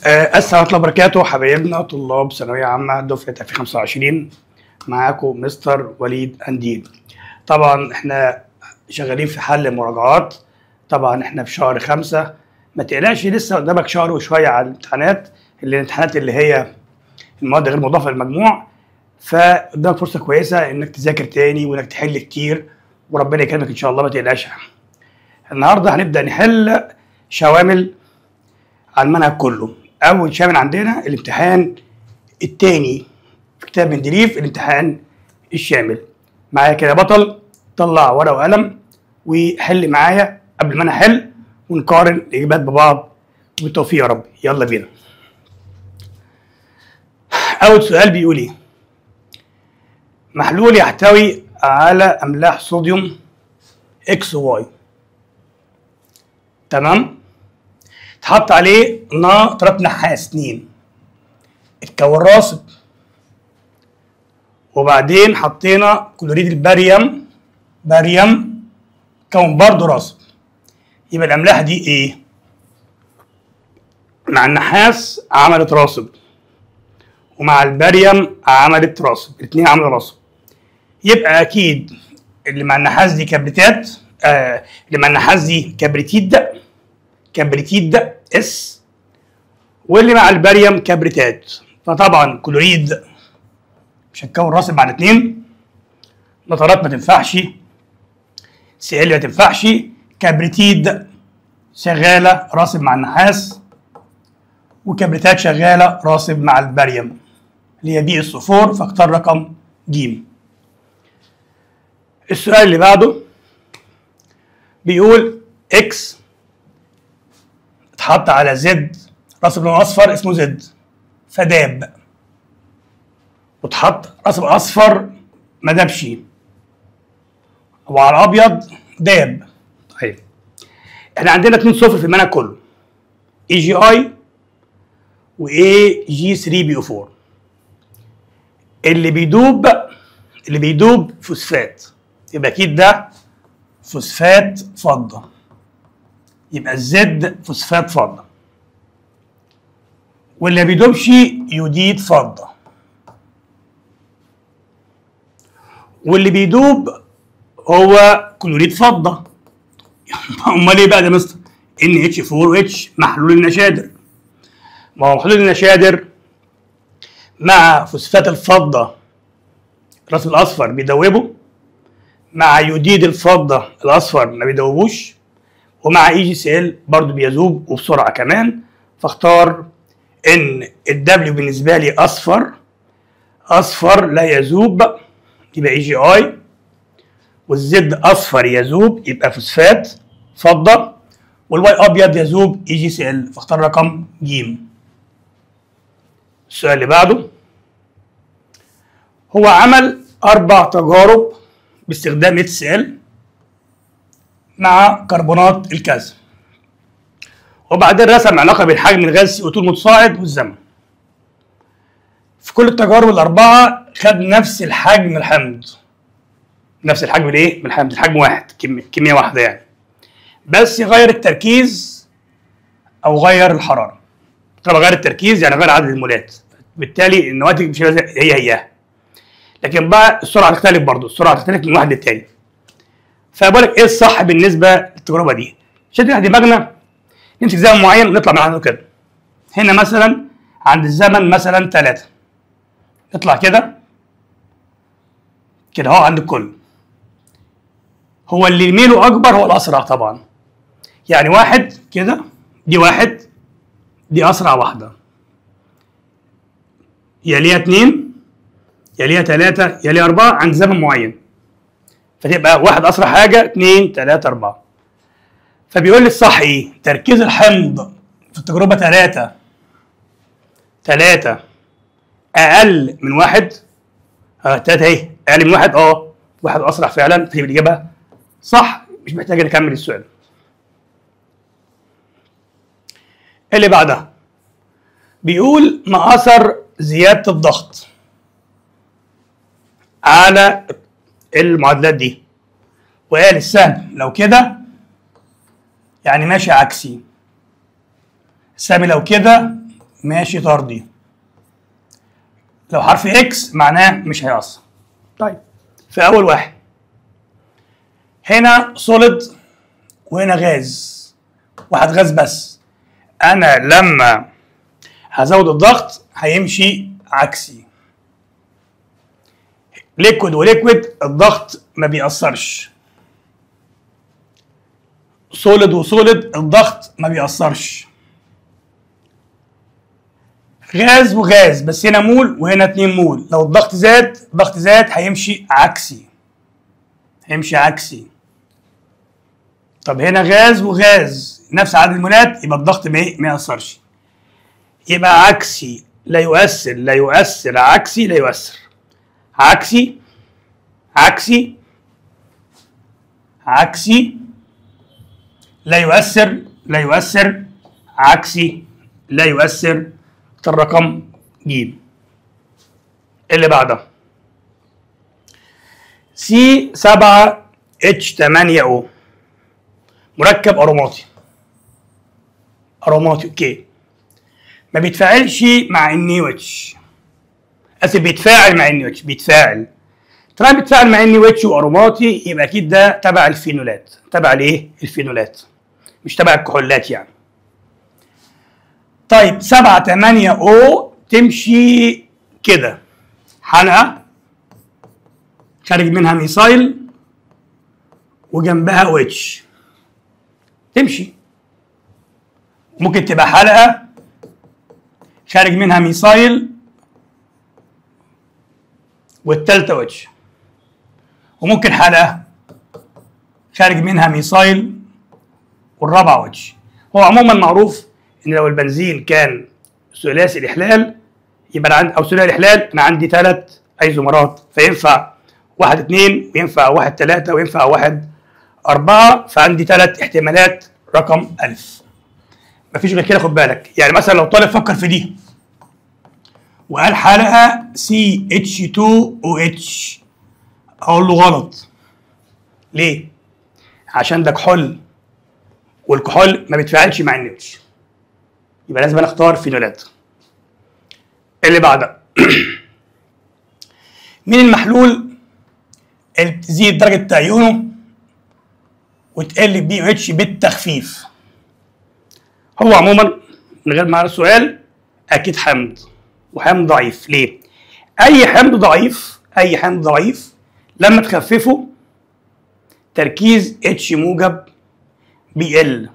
السلام عليكم وبركاته حبايبنا طلاب ثانوية عامة دفعه 2025، معاكم مستر وليد قنديل. طبعا احنا شغالين في حل مراجعات، طبعا احنا في شهر 5، ما تقلقش لسه قدامك شهر وشوية على الامتحانات، الامتحانات اللي هي المواد غير مضافة للمجموع، فقدامك فرصة كويسة انك تذاكر تاني وانك تحل كتير وربنا يكرمك ان شاء الله، ما تقلقش. النهارده هنبدا نحل شوامل على المنهج كله. اول شامل عندنا الامتحان الثاني في كتاب مندليف، الامتحان الشامل. معايا كده بطل، طلع ورقة وقلم وحل معايا قبل ما انا احل، ونقارن الاجابات ببعض، وبالتوفيق يا رب. يلا بينا. اول سؤال بيقول ايه؟ محلول يحتوي على املاح صوديوم X Y، تمام؟ اتحط عليه نترات نحاس 2، اتكون راسب، وبعدين حطينا كلوريد الباريوم، باريوم كون برضه راسب. يبقى الاملاح دي ايه؟ مع النحاس عملت راسب، ومع الباريوم عملت راسب، الاثنين عملوا راسب. يبقى اكيد اللي مع النحاس دي كبريتات، اللي مع النحاس دي كبريتيد، كبريتيد S، واللي مع الباريوم كبريتات. فطبعا كلوريد مش هتكون راسب مع الاثنين، نترات ما تنفعش، Cl ما تنفعش، كبريتيد شغالة راسب مع النحاس، وكبريتات شغالة راسب مع الباريوم اللي هي PSO 4، فاختار رقم ج. السؤال اللي بعده بيقول X اتحط على Z راسب لون اصفر اسمه Z فداب، واتحط راسب اصفر ما دابش، وعلى الابيض داب. طيب احنا عندنا 2 صفر في المنهج كله، اي جي اي و اي جي 3 بي او 4. اللي بيدوب فوسفات، يبقى اكيد ده فوسفات فضة، يبقى ال Z فوسفات فضة، واللي ما بيدوبش يوديد فضة، واللي بيدوب هو كلوريد فضة. امال ايه بقى ده يا مستر؟ NH4OH محلول النشادر. ما هو محلول النشادر مع فوسفات الفضة الراس الاصفر بيدوبه، مع يوديد الفضة الاصفر ما بيدوبوش، ومع AgCl برضه بيذوب وبسرعة كمان. فاختار ان ال W بالنسبة لي اصفر، اصفر لا يذوب يبقى AgI، وال Z اصفر يذوب يبقى فوسفات فضة، وال Y ابيض يذوب AgCl، فاختار رقم ج. السؤال اللي بعده هو عمل 4 تجارب باستخدام HCl مع كربونات الكالسيوم، وبعدين رسم علاقة بين حجم الغاز CO2 المتصاعد والزمن. في كل التجارب الاربعة خد نفس الحجم الحمض، نفس الحجم الايه؟ من الحمض، الحجم واحد، كمية واحدة يعني، بس غير التركيز او غير الحرارة. طبعا غير التركيز يعني غير عدد المولات، بالتالي النواتج مش هي هياها، لكن بقى السرعة تختلف برضه، السرعة تختلف من واحد للتاني. فبقول لك ايه الصح بالنسبة للتجربه دي؟ عشان نريح دماغنا نمسك زمن معين ونطلع من عنده كده. هنا مثلا عند الزمن مثلا 3، نطلع كده كده اهو عند الكل. هو اللي ميله اكبر هو الاسرع طبعا، يعني 1 كده، دي 1، دي اسرع واحدة، يليها 2، يليها 3، يليها 4 عند زمن معين، فتبقى 1 اسرع حاجة، 2 3 4. فبيقول لي الصح ايه؟ تركيز الحمض في التجربة 3 3 اقل من 1، 3 اهي اقل من 1، 1 اسرع فعلا، فتبقى الاجابة صح، مش محتاج نكمل السؤال. اللي بعدها بيقول ما اثر زيادة الضغط على المعادلات دي، وقال السهم لو كده يعني ماشي عكسي، السهم لو كده ماشي طردي. لو حرف X معناه مش هيأثر. طيب في اول واحد هنا solid وهنا غاز، واحد غاز بس. انا لما هزود الضغط هيمشي عكسي. liquid و liquid الضغط ما بيأثرش. solid و solid الضغط ما بيأثرش. غاز وغاز بس هنا مول وهنا 2 مول، لو الضغط زاد ضغط زاد هيمشي عكسي، هيمشي عكسي. طب هنا غاز وغاز نفس عدد المولات، يبقى الضغط ما يأثرش، يبقى عكسي لا يؤثر، لا يؤثر، عكسي لا يؤثر، عكسي عكسي عكسي لا يؤثر، لا يؤثر، عكسي لا يؤثر. الرقم ج. اللي بعده C 7 H 8 O، مركب اروماتي، اروماتي okay، ما بيتفاعلش مع NaOH. اسف، بيتفاعل مع NaOH، بيتفاعل. طالما بيتفاعل مع NaOH واروماتي يبقى اكيد ده تبع الفينولات، تبع الايه؟ الفينولات، مش تبع الكحولات يعني. طيب 7 8 O تمشي كده حلقة خارج منها ميثايل وجنبها OH، تمشي. ممكن تبقى حلقة خارج منها ميثايل والتالتة OH، وممكن حلقة خارج منها ميثايل والرابعة OH. هو عموما معروف ان لو البنزين كان ثلاثي الاحلال يبقى انا عندي، او ثلاثي الاحلال انا عندي 3 ايزومرات، فينفع 1 2 وينفع 1 3 وينفع 1 4، فعندي 3 احتمالات رقم ألف. مفيش غير كده، خد بالك. يعني مثلا لو طالب فكر في دي وقال حلقة CH2OH، اقول له غلط. ليه؟ عشان ده كحول، والكحول ما بيتفاعلش مع ال NaOH، يبقى لازم انا اختار فينولات. اللي بعدها مين المحلول اللي بتزيد درجه تعيينه وتقل pOH بالتخفيف؟ هو عموما من غير ما اعرف السؤال اكيد حمض، وحمض ضعيف. ليه؟ اي حمض ضعيف، اي حمض ضعيف لما تخففه تركيز H موجب بيقل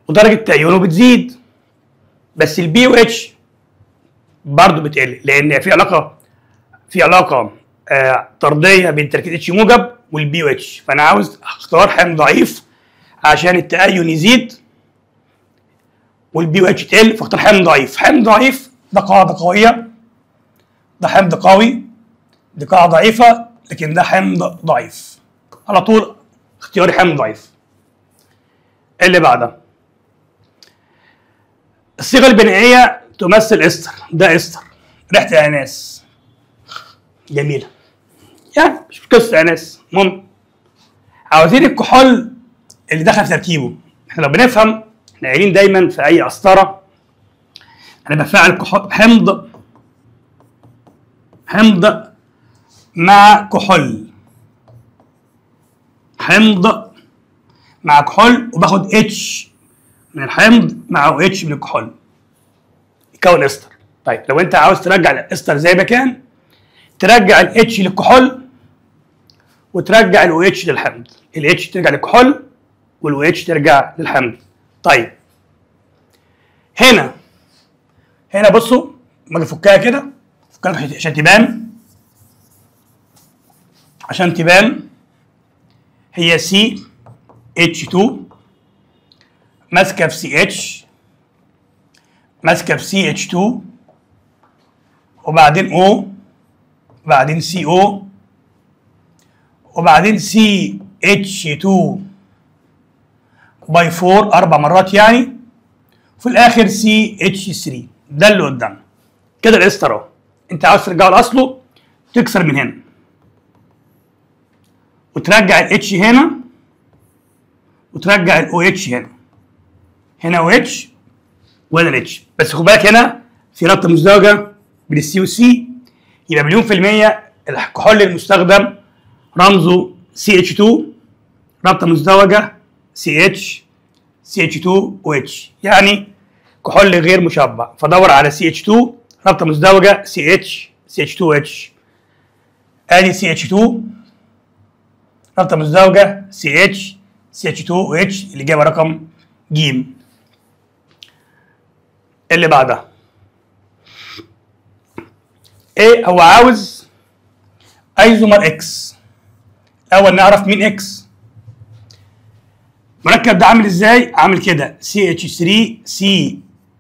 ودرجة تعيينه بتزيد، بس ال pOH برضه بتقل، لان في علاقة، في علاقة طرديه بين تركيز H موجب وال pOH. فانا عاوز اختار حمض ضعيف عشان التأين يزيد وال pOH تقل، فاختار حمض ضعيف. حمض ضعيف ده قاعدة قوية، ده حمض قوي، دي قاعدة ضعيفة، لكن ده حمض ضعيف. على طول اختياري حمض ضعيف. اللي بعده الصيغة البنائيه تمثل استر، ده استر، ريحه الاناناس جميلة يعني، مش قصة اناناس. المهم عاوزين الكحول اللي دخل في تركيبه. احنا لو بنفهم، احنا قايلين دايما في اي قسطره انا بفعل كحول، حمض، حمض مع كحول، حمض مع كحول، وباخد H من الحمض مع OH من الكحول يكون استر. طيب لو انت عاوز ترجع الاستر زي ما كان، ترجع ال H للكحول وترجع ال OH للحمض. ال H ترجع للكحول وال OH ترجع للحمض. طيب هنا هنا بصوا، ما اجي افكها كده، افكها عشان تبان، عشان تبان هي CH2 ماسكه في CH، ماسكه في CH2، وبعدين O، وبعدين CO، وبعدين CH2 by 4 4 مرات يعني، وفي الاخر CH3. ده اللي قدامنا كده الاستر اهو. انت عاوز ترجعه لاصله، تكسر من هنا وترجع ال H هنا وترجع ال OH هنا، هنا OH وهنا H. بس خد بالك هنا في رابطه مزدوجة بين ال C وال C، يبقى مليون في المية الكحول المستخدم رمزه CH2 رابطه مزدوجة CH CH2OH، يعني كحول غير مشبع، فدور على CH2 رابطه مزدوجة CH CH2OH، ادي CH2 رابطه مزدوجة CH CH2OH، الاجابة رقم ج. اللي بعدها ايه؟ هو عاوز ايزومر X. الاول نعرف مين X. المركب ده عامل ازاي؟ عامل كده CH3 C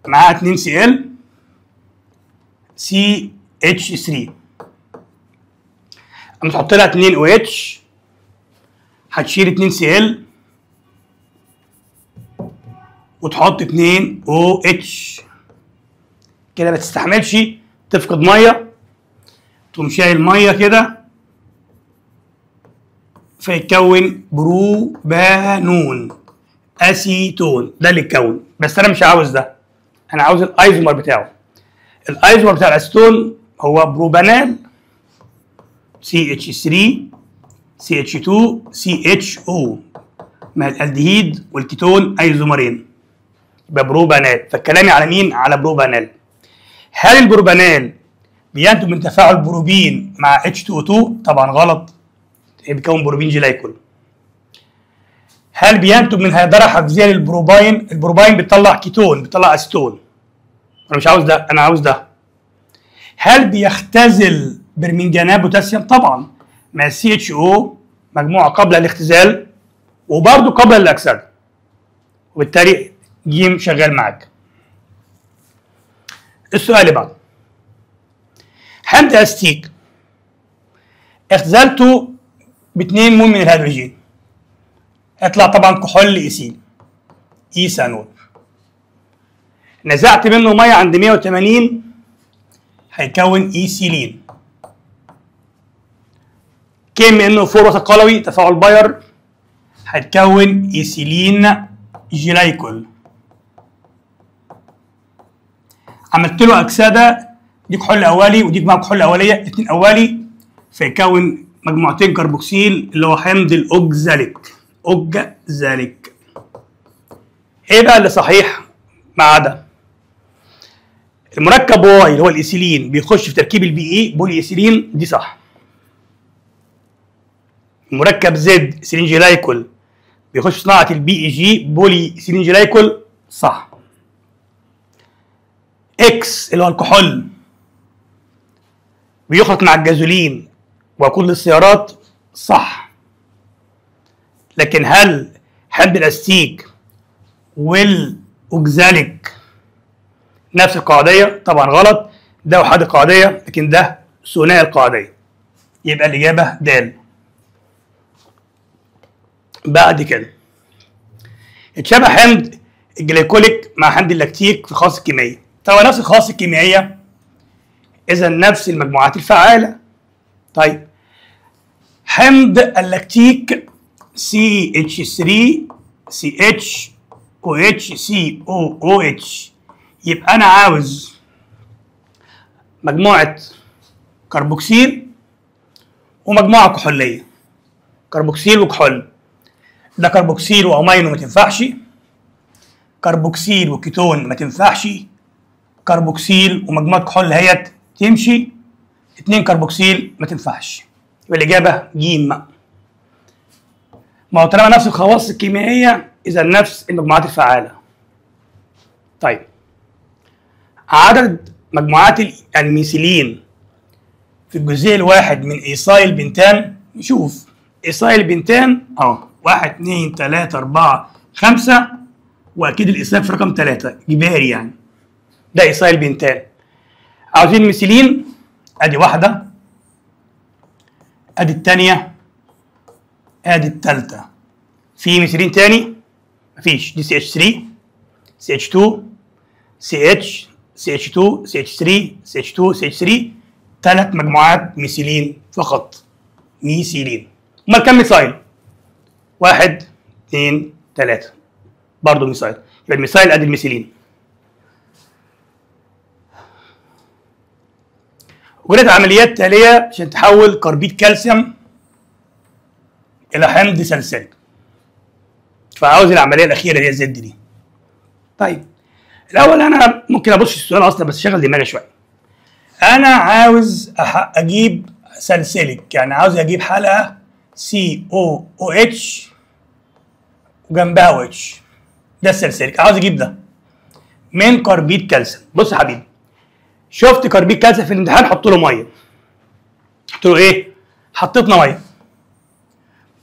معاها 2 Cl CH3، اما تحط لها 2 OH هتشيل 2 Cl وتحط 2 OH، كده ما تستحملش تفقد مية، تقوم شايل مية كده فيتكون بروبانون اسيتون، ده اللي اتكون. بس انا مش عاوز ده، انا عاوز الايزومر بتاعه. الايزومر بتاع الاسيتون هو بروبانال CH3 CH2 CHO، مع الالدهيد والكيتون ايزومرين، يبقى بروبانال. فالكلامي على مين؟ على بروبانال. هل البروبانال بينتج من تفاعل بروبين مع H2O2؟ طبعا غلط، بيكون بروبين جلايكول. هل بينتج من هيدرة حفزيه للبروباين؟ البروباين بيطلع كيتون، بيطلع اسيتون، انا مش عاوز ده، انا عاوز ده. هل بيختزل برمنجانات بوتاسيوم؟ طبعا، مع CHO مجموعة قبل الاختزال وبرده قبل الاكسدة، وبالتالي ج شغال معاك. السؤال اللي بعده، حمض استيك اختزلته ب 2 مول من الهيدروجين، هيطلع طبعا كحول ايثيل ايثانول. نزعت منه مية عند 180 هيكون ايثيلين. KMnO4 وسط قلوي تفاعل باير هتكون ايثيلين جلايكول. عملت له اكسده، دي كحول اولي ودي مع كحول اوليه، الاثنين اولي، فيكون مجموعتين كربوكسيل اللي هو حمض الاوكزاليك. اوكزاليك. ايه بقى اللي صحيح ما عدا المركب Y اللي هو الايثيلين بيخش في تركيب ال PE بولي ايثيلين، دي صح. المركب Z ايثيلين جلايكول بيخش في صناعة ال PEG بولي ايثيلين جلايكول، صح. X اللي هو الكحول بيخلط مع الجازولين وكل السيارات، صح. لكن هل حمض الاستيك والاوكزاليك نفس القاعديه؟ طبعا غلط، ده احادي القاعديه لكن ده ثنائي القاعديه، يبقى الاجابة د. بعد كده اتشابه حمض الجليكوليك مع حمض اللاكتيك في الخواص الكيميائية. طبعا نفس الخواص الكيميائية، اذا نفس المجموعات الفعالة. طيب حمض اللاكتيك CH3 CH OH COOH، يبقى انا عاوز مجموعة كربوكسيل ومجموعة كحوليه، كربوكسيل وكحول. ده كربوكسيل وامينو ما تنفعش، كربوكسيل وكيتون ما تنفعش، كربوكسيل ومجموعة كحول هي تمشي، 2 كربوكسيل ما تنفعش، يبقى الاجابة ج. ما هو طالما نفس الخواص الكيميائية اذا نفس المجموعات الفعالة. طيب عدد مجموعات الميثيلين في الجزيء الواحد من ايثايل بنتان، نشوف ايثايل بنتان اهو 1 2 3 4 5، واكيد الايثايل في رقم 3 اجباري يعني، ده ايثايل بنتان. عاوزين ميثيلين، ادي واحدة، ادي الثانية، ادي الثالثة. في ميثيلين تاني؟ مفيش. دي CH3 CH2 CH CH2 CH3 CH2 CH3، 3 مجموعات ميثيلين فقط، ميثيلين. امال كم ميثايل؟ 1 2 3 برضه ميثايل، يبقى الميثايل ادي الميثيلين. وجريت عمليات تاليه عشان تحول كربيد كالسيوم الى حمض سلسلك. فعاوز العملية الاخيرة اللي هي Z دي. طيب الاول انا ممكن ابص السؤال اصلا بس شغل دماغي شوية. انا عاوز اجيب سلسلك، يعني عاوز اجيب حلقة COOH وجنبها OH، ده السلسلك، عاوز اجيب ده من كربيد كالسيوم. بص يا حبيبي، شفت كربيد كالسيوم في الامتحان حط له مية. حط له ايه؟ حطيتنا مية.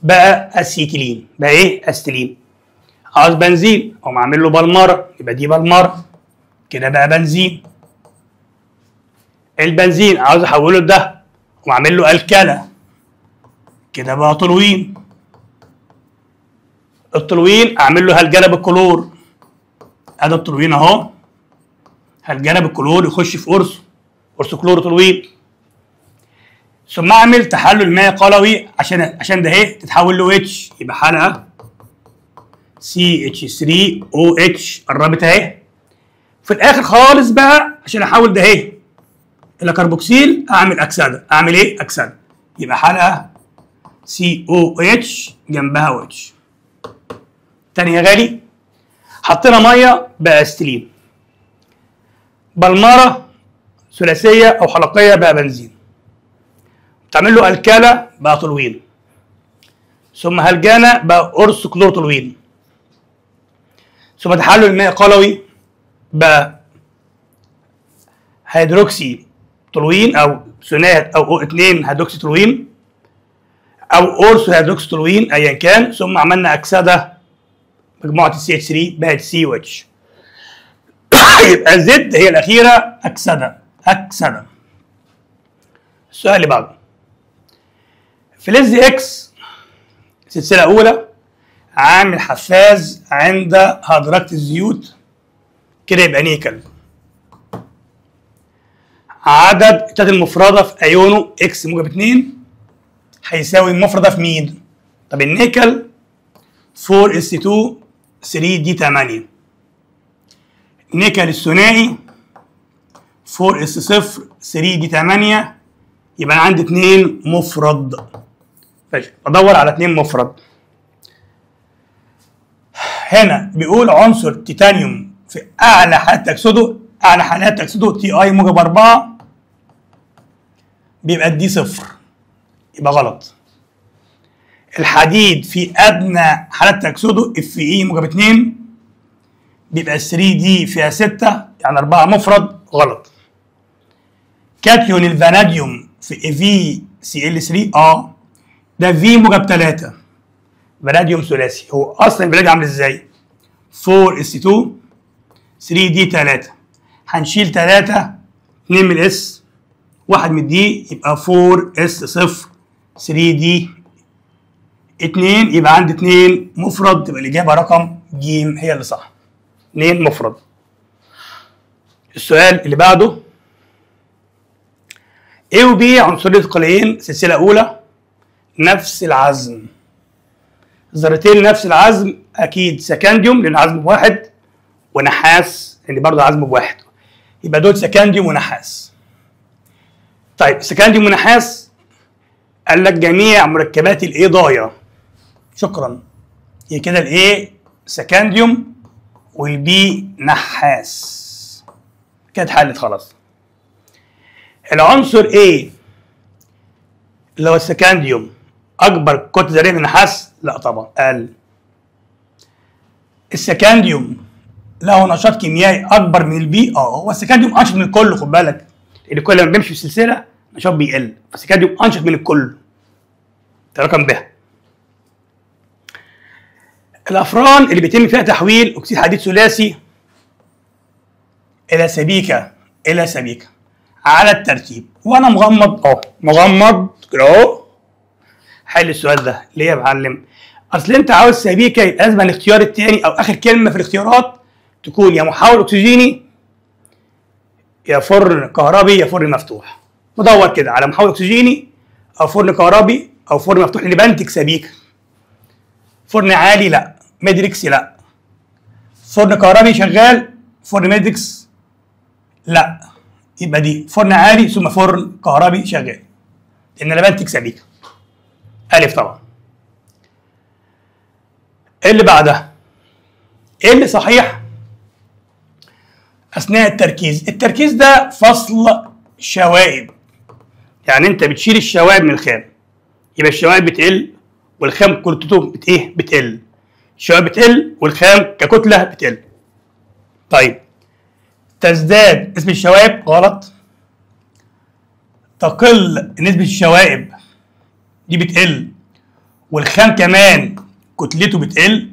بقى اسيتيلين، بقى ايه؟ اسيتيلين. عاوز بنزين، اقوم عامل له بلمره، يبقى دي بلمره كده بقى بنزين. البنزين عاوز احوله لده، اقوم عامل له الكله كده بقى طولوين. الطولوين اعمل له هلجنه بالكلور، ادي الطولوين اهو، هلجنه بالكلور يخش في قرص، قرص كلور طولوين. ثم اعمل تحلل ماء قلوي عشان ده ايه تتحول له H، يبقى حلقة CH3OH قربت اهي. في الاخر خالص بقى عشان احول ده ايه الى كربوكسيل اعمل اكسده، اعمل ايه؟ اكسده، يبقى حلقة COH جنبها OH. تاني يا غالي، حطينا مية بقى استلين، بلمره ثلاثية او حلقيه بقى بنزين، تعمل له الكاله بقى طولوين، ثم هلجانه بقى قرص كلورطولوين، ثم تحلل ماء قلوي بقى هيدروكسي طولوين او ثنائي او 2 هيدروكسي طولوين او اورثو هيدروكسي طولوين ايا كان، ثم عملنا اكسده مجموعة ال CH3 بقت COH. يبقى Z هي الاخيرة اكسده، اكسده. السؤال اللي بعده، فلز X سلسلة اولى عامل حفاز عند هدرجه الزيوت كده يبقى نيكل. عدد التات المفردة في ايونه X موجب 2 هيساوي المفردة في مين؟ طب النيكل 4 s 2 3 d 8، نيكل الثنائي 4 s 0 3 d 8، يبقى انا عندي 2 مفرد. ماشي، بدور على 2 مفرد. هنا بيقول عنصر تيتانيوم في اعلى حالات تكسده، اعلى حالات تكسده Ti موجب 4 بيبقى d 0، يبقى غلط. الحديد في ادنى حالات تكسده Fe موجب 2 بيبقى 3 d فيها 6 يعني 4 مفرد، غلط. كاتيون الفاناديوم في FeCl 3 ده V موجب 3 فاناديوم ثلاثي، هو اصلا الفاناديوم عامل ازاي؟ 4 s 2 3 d 3، هنشيل 3 2 من ال s 1 من d يبقى 4 s 0 3 d 2، يبقى عندي 2 مفرد، تبقى الاجابة رقم ج هي اللي صح، 2 مفرد. السؤال اللي بعده، A و B عنصرين ثقليين سلسلة اولى نفس العزم، ذرتين نفس العزم، اكيد سكنديوم لان عزمه بواحد، ونحاس لان برضه عزمه بواحد، يبقى دول سكنديوم ونحاس. طيب سكنديوم ونحاس قال لك جميع مركبات ال A ضايع، شكرا، هي كده ال A سكنديوم وال B نحاس، كده اتحلت خلاص. العنصر A اللي هو السكنديوم اكبر كتلة ذرية من النحاس؟ لا طبعا اقل. السكنديوم له نشاط كيميائي اكبر من ال B، هو السكنديوم انشط من الكل، خد بالك، لان كل لما بيمشي في السلسلة نشاط بيقل، فالسكنديوم انشط من الكل. ده رقم ب. الافران اللي بيتم فيها تحويل اكسيد حديد ثلاثي الى سبيكه، الى سبيكه على الترتيب، وانا مغمض اهو، مغمض كده اهو. حل السؤال ده ليه يا معلم؟ اصل انت عاوز سبيكه يبقى لازم الاختيار الثاني او اخر كلمة في الاختيارات تكون يا محول اكسجيني يا فرن كهربي يا فرن مفتوح. ندور كده على محول اكسجيني او فرن كهربي او فرن مفتوح اللي بنتج سبيكه. فرن عالي لا، ميدريكس لا، فرن كهربي شغال، فرن ميدريكس لا، يبقى دي فرن عالي ثم فرن كهربي شغال، لان انا بنتج سبيكه. الف طبعا. اللي بعدها ايه اللي صحيح اثناء التركيز؟ التركيز ده فصل شوائب، يعني انت بتشيل الشوائب من الخام، يبقى الشوائب بتقل والخام كتلته ايه؟ بتقل. الشوائب بتقل والخام ككتله بتقل. طيب تزداد نسبة الشوائب؟ غلط. تقل نسبة الشوائب، دي بتقل والخام كمان كتلته بتقل،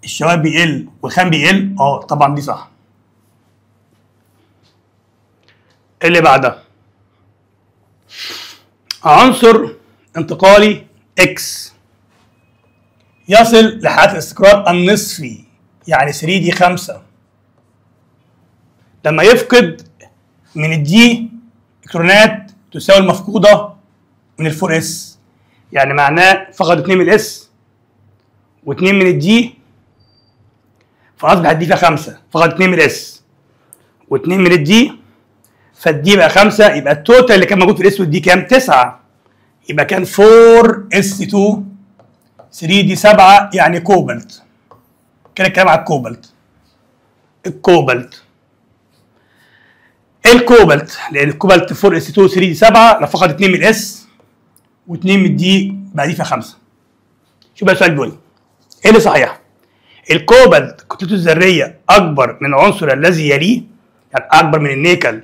الشوائب بيقل والخام بيقل، طبعا دي صح. اللي بعدها عنصر انتقالي X يصل لحالة الاستقرار النصفي، يعني 3 d 5، لما يفقد من ال d الكترونات تساوي المفقودة من ال 4 s، يعني معناه فقد 2 من ال s و2 من ال d، فاصبح ال d فيها 5، فقد 2 من ال s و2 من ال d، فال d بقى 5، يبقى ال total اللي كان موجود في ال s وال d كام؟ 9، يبقى كان 4 s 2 3 d 7، يعني كوبالت. كده الكلام على الكوبالت. الكوبالت الكوبالت لان الكوبالت 4 s 2 3 d 7 لو فقد 2 من ال s و2 من ال d بقى دي فيها 5. شوف بقى السؤال بيقول ايه اللي صحيح؟ الكوبالت كتلته الذرية اكبر من العنصر الذي يليه، يعني اكبر من النيكل،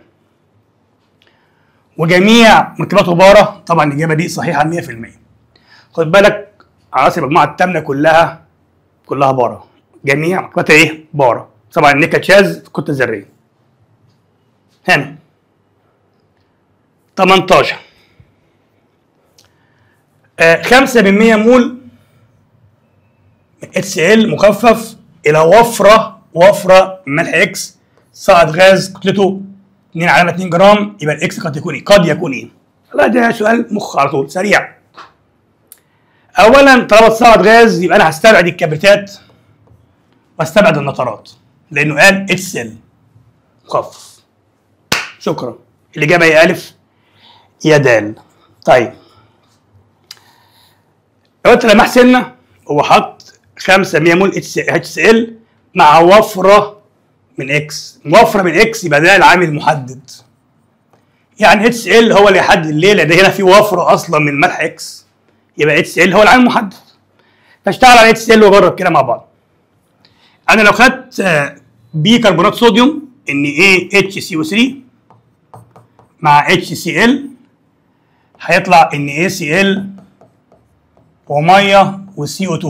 وجميع مركباته باره. طبعا الاجابة دي صحيحه 100%. خد بالك عناصر المجموعة الثامنة كلها باره، جميع مركباتها ايه؟ باره. طبعا النيكل شاذ في الكتلة الذرية. هنا 18 5% مول من HCl مخفف الى وفرة ملح X صعد غاز كتلته 2.2 جرام، يبقى ال X قد يكون ايه؟ قد يكون ايه؟ لا ده سؤال مخ على طول سريع. اولا طالما تصعد غاز يبقى انا هستبعد الكبريتات واستبعد النترات، لانه قال HCl مخفف. شكرا. الاجابة يا الف يا دال. طيب لو انت لما حسبنا هو حط 500 مول HCl مع وفرة من X، وفرة من X يبقى ده العامل المحدد. يعني HCl هو اللي يحدد ليه؟ لان هنا في وفرة اصلا من ملح X، يبقى HCl هو العامل المحدد. فاشتغل على HCl وجرب كده مع بعض. انا لو خدت بيكربونات صوديوم NaHCO3 مع HCl هيطلع NaCl ومية وCO2.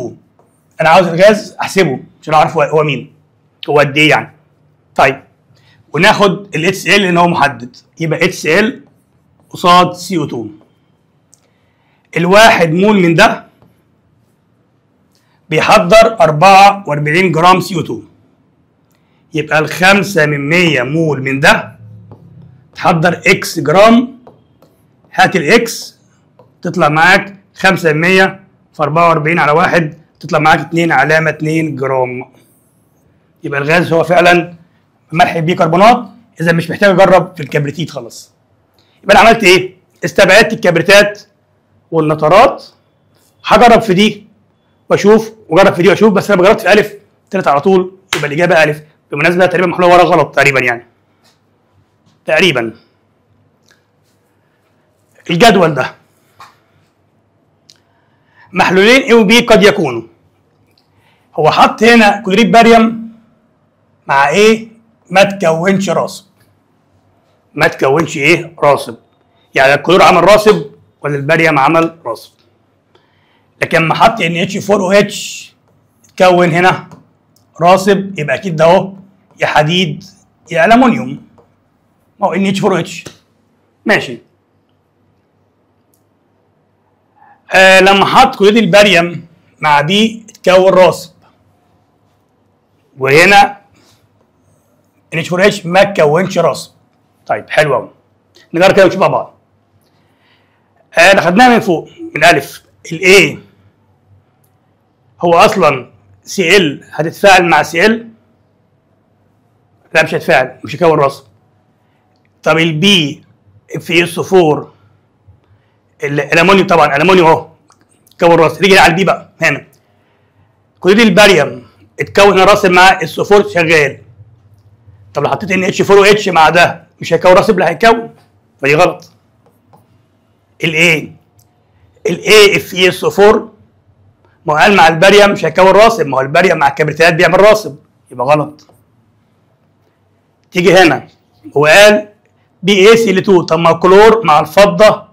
انا عاوز الغاز احسبه عشان اعرف هو مين، هو قد ايه يعني. طيب وناخد ال HCl لان هو محدد، يبقى HCl قصاد CO2. الواحد مول من ده بيحضر 44 جرام CO2، يبقى 5% مول من ده تحضر X جرام. هات ال X تطلع معاك 5% في 44 على 1، تطلع معاك 2.2 جرام. يبقى الغاز هو فعلا ملح بيكربونات، اذا مش محتاج اجرب في الكبريتيت خلاص. يبقى انا عملت ايه؟ استبعدت الكبريتات والنترات، هجرب في دي واشوف وجرب في دي واشوف، بس انا جربت في الف طلعت على طول، يبقى الاجابة الف. بالمناسبة تقريبا محلولة ورا غلط تقريبا يعني. تقريبا. الجدول ده محلولين A و B قد يكونوا. هو حط هنا كلوريد باريوم مع A ما تكونش راسب. ما تكونش ايه؟ راسب. يعني الكلور عمل راسب ولا الباريوم عمل راسب. لكن لما حط NH4OH تكون هنا راسب، يبقى اكيد ده اهو يا حديد يا الومنيوم. ما هو NH4OH. ماشي. لما حط كلوريد الباريوم مع B اتكون راسب، وهنا NH4OH ما تكونش راسب. طيب حلو قوي. نجرب كده ونشوف مع بعض. خدناها من فوق من الف. ال A هو اصلا Cl هتتفاعل مع Cl؟ لا مش هتفاعل، مش هيكون راسب. طب ال B FeSO4 الالومنيوم، طبعا الالومنيوم اهو كون راسب. نيجي على ال B بقى، هنا كلوريد الباريوم اتكون هنا راسب مع SO4 شغال. طب لو حطيت NH4OH مع ده مش هيكون راسب؟ لا هيكون، فدي غلط. ال A ال A FeSO4 ما هو قال مع الباريوم مش هيكون راسب، ما هو الباريوم مع الكبريتات بيعمل راسب، يبقى غلط. تيجي هنا هو قال BaCl2، طب ما الكلور مع الفضة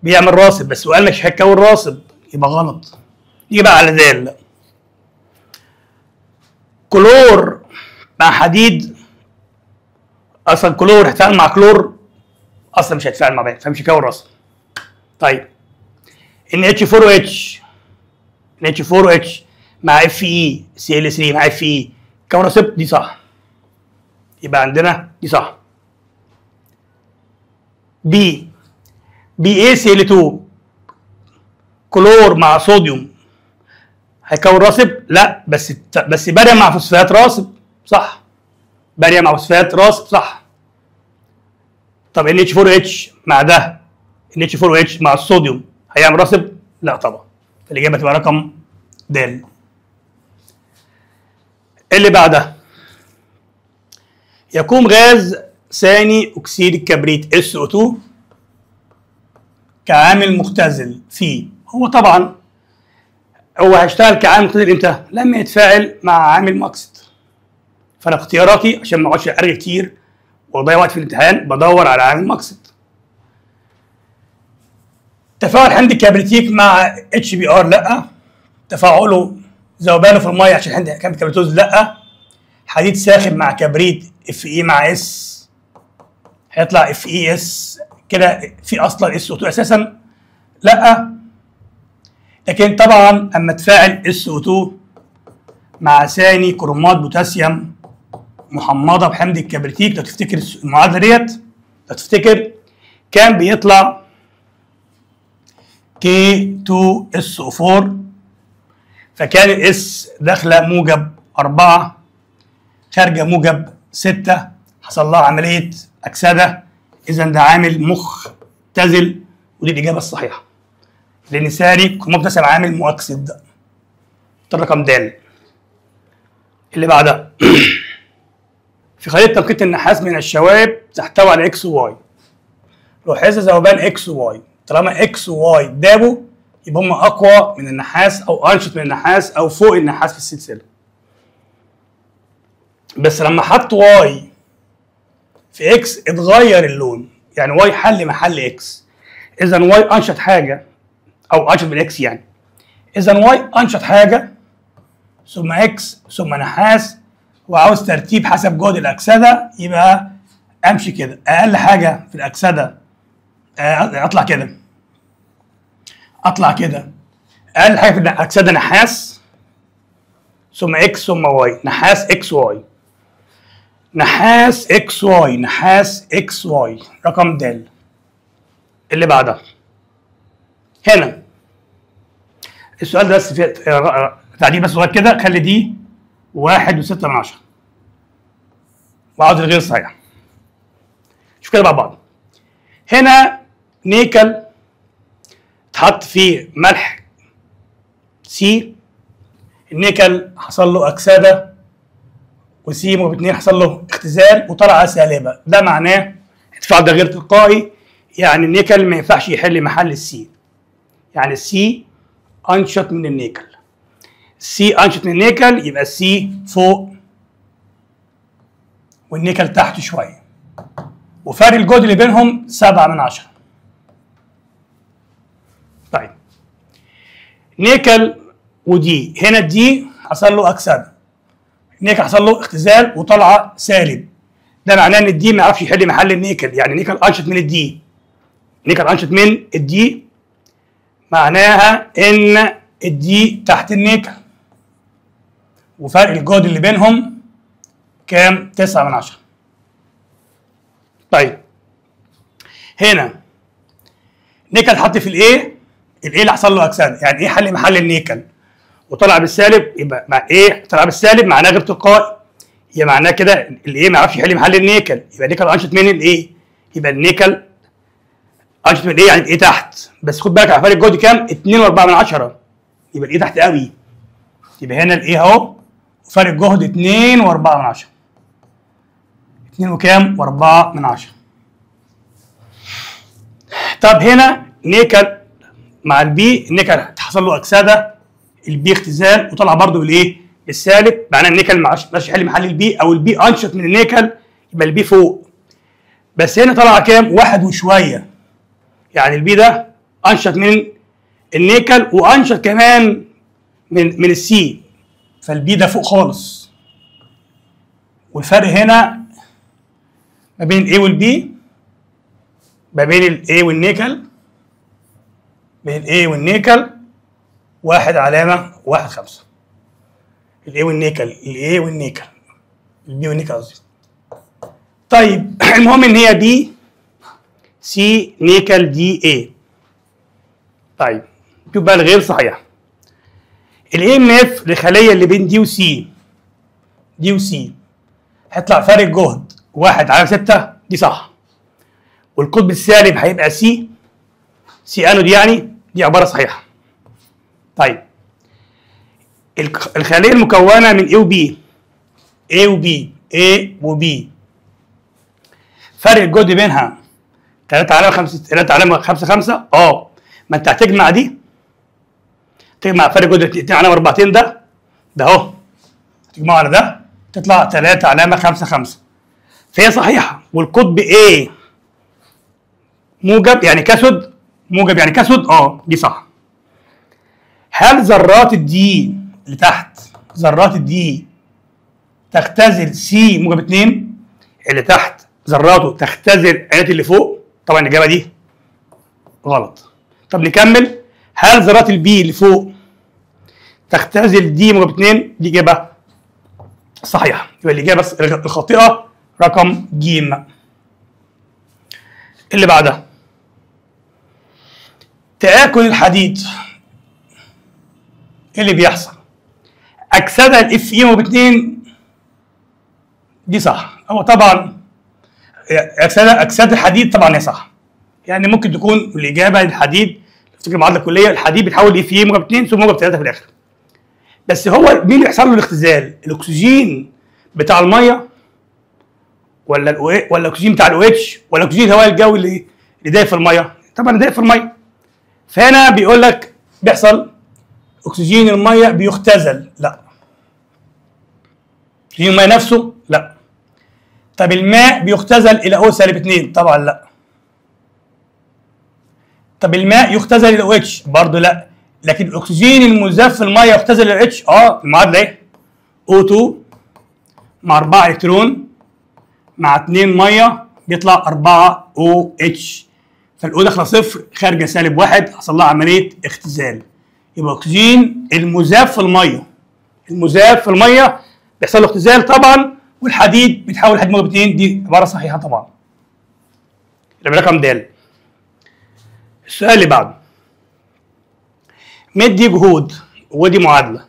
بيعمل راسب، بس هو قال مش هيكون راسب، يبقى غلط. نيجي بقى على د، كلور مع حديد، اصلا كلور هيتفاعل مع كلور، اصلا مش هيتفاعل مع بعض فمش هيكون راسب. طيب NH4OH NH4OH مع FeCl3 مع Fe كون راسب، دي صح، يبقى عندنا دي صح. B BaCl2 كلور مع صوديوم هيكون راسب؟ لا، بس باريوم مع فوسفات راسب، صح. باريوم مع فوسفات راسب، صح. طب NH4OH مع ده NH4OH مع الصوديوم هيعمل راسب؟ لا طبعا. فالاجابه تبقى رقم د. اللي بعدها يقوم غاز ثاني اكسيد الكبريت SO2 كعامل مختزل فيه. هو طبعا هو هيشتغل كعامل مختزل امتى؟ لما يتفاعل مع عامل مؤكسد. فانا اختياراتي عشان ما اقعدش ارغي كتير واضيع وقت في الامتحان بدور على عامل مؤكسد. تفاعل حمض الكبريتيك مع HBr لا، تفاعله ذوبانه في المية عشان حمض الكبريتوز لا، حديد ساخن مع كبريت Fe مع S هيطلع FeS كده، في اصلا SO2 اساسا لا. لكن طبعا اما تفاعل SO2 مع ثاني كرومات بوتاسيوم محمضه بحمض الكبريتيك، لو تفتكر المعادلة ديت، لو تفتكر كان بيطلع K2SO4، فكان ال S داخله موجب 4 خارجه موجب 6، حصل لها عملية اكسده، اذا ده عامل مختزل، ودي الاجابة الصحيحة لان ثاني كرومات بوتاسيوم عامل مؤكسد. رقم د. اللي بعدها في خلية تنقية النحاس من الشوائب تحتوي على X و Y. لاحظ ذوبان X و Y، طالما X و Y دابوا يبقى هم اقوى من النحاس او انشط من النحاس او فوق النحاس في السلسلة. بس لما حط Y في X اتغير اللون، يعني Y حل محل X، اذا Y انشط حاجة او انشط من X يعني، اذا Y انشط حاجة ثم X ثم نحاس، وعاوز ترتيب حسب جهد الاكسدة، يبقى امشي كده اقل حاجة في الاكسدة، اطلع كده اطلع كده، اقل حاجة في الاكسدة نحاس ثم X ثم Y، نحاس X Y، نحاس X Y، نحاس X Y، رقم د. اللي بعدها هنا السؤال ده بس في تعديل بس صغير كده، خلي دي 1.6 وعاوز الغير صحيح. شوف كده مع بعض. هنا نيكل اتحط فيه ملح C، النيكل حصل له اكسده و C موجب 2 حصل له اختزال وطلع سالبه، ده معناه التفاعل ده غير تلقائي، يعني النيكل ما ينفعش يحل محل ال C، يعني ال C انشط من النيكل، ال C انشط من النيكل، يبقى ال C فوق والنيكل تحت شوية، وفرق الجهد اللي بينهم 7/10. طيب نيكل و D، هنا ال D حصل له اكسده، النيكل حصل له اختزال وطلع سالب، ده معناه ان ال D ما يعرفش يحل محل النيكل، يعني نيكل انشط من ال D، نيكل انشط من ال D، معناها ان ال D تحت النيكل، وفرق الجهد اللي بينهم كام؟ 9/10. طيب هنا نيكل اتحط في ال A، ال A اللي حصل له اكسده، يعني ايه حل محل النيكل وطلع بالسالب، يبقى مع ايه طلع بالسالب معناه غير تلقائي، يبقى معناه كده ال A ما يعرفش يحل محل النيكل، يبقى النيكل انشط من ال A، يبقى النيكل انشط من ال A، يعني ال A تحت، بس خد بالك على فرق الجهد كام؟ 2.4، يبقى ال A تحت قوي. يبقى هنا ال A اهو وفرق الجهد 2.4، 2 وكام؟ و4. طب هنا نيكل مع ال B، النيكل حصل له اكسده، ال B اختزال وطلع برده بالايه؟ بالسالب، معناه النيكل ماشي يحل محل ال B، او ال B انشط من النيكل يبقى ال B فوق. بس هنا طلع كام؟ 1 وشوية، يعني ال B ده انشط من النيكل وانشط كمان من ال C، فال B ده فوق خالص. والفرق هنا ما بين ال A وال B، ما بين ال A والنيكل، بين ال A والنيكل 1.15. ال A والنيكل، ال A والنيكل، ال B والنيكل قصدي. طيب المهم ان هي B C نيكل D A. طيب شوف بقى الغير صحيح. ال EMF للخليه اللي بين D و C، D و C هيطلع فرق جهد 1.6، دي صح. والقطب السالب هيبقى C، C anode يعني، دي عبارة صحيحه. طيب الخلية المكونة من A و B، A و B، A و B، فرق الجهد بينها 3.5، 3.55. ما انت هتجمع دي، تجمع فرق جهد 2.42 ده اهو، هتجمعه على ده تطلع 3.55، فهي صحيحه. والقطب A موجب يعني cathode، موجب يعني cathode، دي صح. هل ذرات ال D اللي تحت، ذرات ال D تختزل C موجب 2؟ اللي تحت ذراته تختزل عينات اللي فوق؟ طبعا الاجابة دي غلط. طب نكمل. هل ذرات ال B اللي فوق تختزل D موجب 2؟ دي اجابه صحيحه. يبقى الاجابة الخاطئة رقم ج. اللي بعدها تآكل الحديد، ايه اللي بيحصل؟ اكسده ال Fe موجب 2، دي صح. هو طبعا اكسده الحديد طبعا هي صح، يعني ممكن تكون الاجابة الحديد. افتكر المعادلة الكلية، الحديد بيتحول ل Fe موجب 2 ثم موجب 3 في الاخر. بس هو مين اللي بيحصل له الاختزال؟ الاكسجين بتاع المية ولا ولا الاكسجين بتاع ال OH ولا اكسجين الهواء الجوي اللي دايب في المية؟ طبعا دايب في المية. فهنا بيقول لك بيحصل اكسجين المية بيختزل، لا. اكسجين المية نفسه، لا. طب الماء بيختزل الى O سالب 2، طبعا لا. طب الماء يختزل الى OH، برضه لا. لكن الاكسجين المذاب في المية يختزل الى H، المعادلة ايه؟ O2 مع 4 الكترون مع 2 مية بيطلع 4 OH، فال O داخله صفر خارجه سالب 1، حصل لها عملية اختزال. يبقى اكسجين المذاب في المية، المذاب في المية بيحصل له اختزال طبعا، والحديد بيتحول لحديد موجب 2، دي عبارة صحيحه طبعا. يبقى رقم د. السؤال اللي بعده مدي جهود ودي معادلة.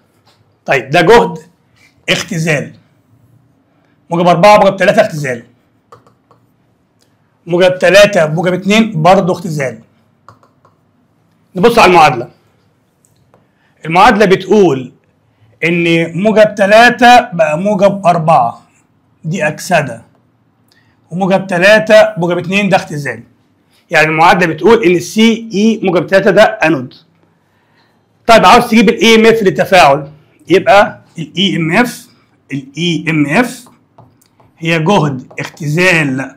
طيب ده جهد اختزال موجب 4 موجب 3 اختزال، موجب 3 موجب 2 برضه اختزال. نبص على المعادلة. المعادلة بتقول ان موجب 3 بقى موجب 4 دي اكسده، وموجب 3 موجب 2 ده اختزال. يعني المعادلة بتقول ان ال Ce موجب 3 ده انود. طيب عاوز تجيب ال EMF للتفاعل، يبقى ال EMF، ال EMF هي جهد اختزال،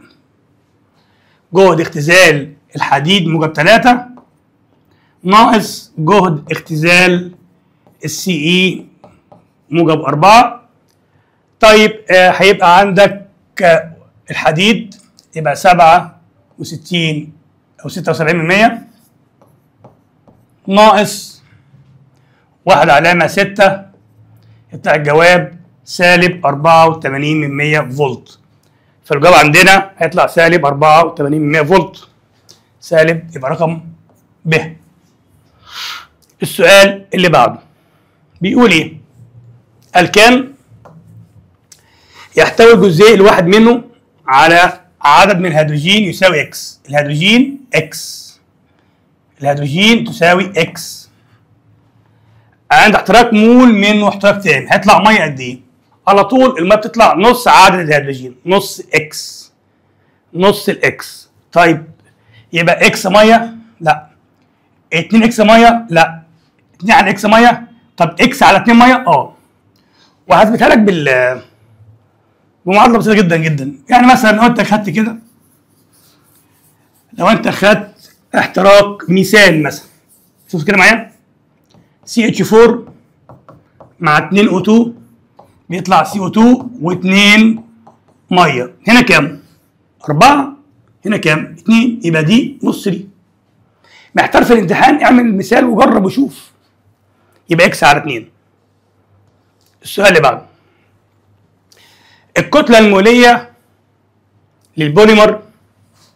جهد اختزال الحديد موجب 3 ناقص جهد اختزال ال Ce موجب 4. طيب هيبقى عندك الحديد يبقى 67 او 76% ناقص 1.6، يطلع الجواب سالب 84% فولت. فالجواب عندنا هيطلع سالب 84% فولت، سالب يبقى رقم ب. السؤال اللي بعده بيقول ايه؟ الكان يحتوي الجزيء الواحد منه على عدد من الهيدروجين يساوي X، الهيدروجين X، الهيدروجين تساوي X. عند احتراق مول منه احتراق تام هيطلع مية قد ايه؟ على طول المية بتطلع نص عدد الهيدروجين، نص X، نص ال X. طيب يبقى X مية؟ لا. 2 X مية؟ لا. 2 على X مية؟ طب X على 2 مية؟ اه. وهثبتها لك بمعادله بسيطة جدا جدا. يعني مثلا لو انت خدت كده، لو انت خدت احتراق ميثان مثلا، شوف كده معايا، CH 4 مع 2 O 2 بيطلع CO 2 و2 مية. هنا كام؟ 4. هنا كام؟ 2. يبقى دي نص دي. محتار في الامتحان اعمل مثال وجرب وشوف. يبقى X على 2. السؤال اللي بعده، الكتلة المولية للبوليمر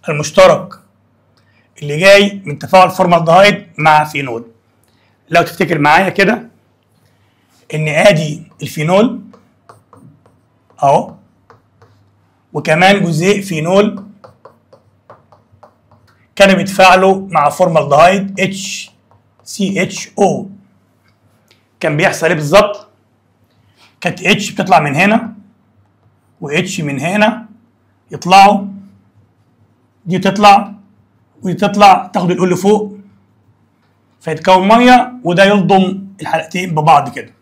المشترك اللي جاي من تفاعل فورمالدهايد مع فينول. لو تفتكر معايا كده ان ادي الفينول اهو، وكمان جزيء فينول كانوا بيتفاعلوا مع فورمالدهايد HCHO. كان بيحصل ايه بالظبط؟ كانت H بتطلع من هنا و H من هنا، يطلعوا دي تطلع ودي تطلع، تاخد ال O اللي فوق فيتكون مية، وده يلضم الحلقتين ببعض كده.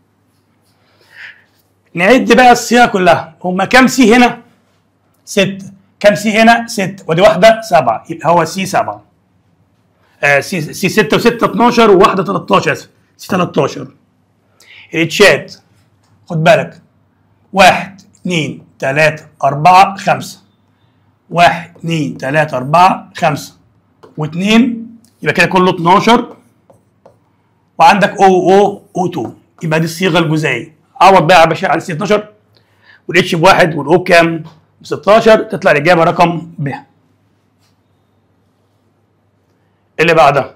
نعد بقى الصيغة كلها، هما كام C هنا؟ 6. كام C هنا؟ 6، ودي واحدة 7، يبقى هو C 7. C 6 و6 12 وواحدة 13، اسف C 13. الاتشات خد بالك، 1 2 3 4 5، 1 2 3 4 5 و2، يبقى كده كله 12، وعندك O O O 2، يبقى دي الصيغة الجزيئيه. عوض بقى يا باشا عن C 12 وال H بواحد وال O بكام؟ ب 16، تطلع الاجابة رقم ب. اللي بعدها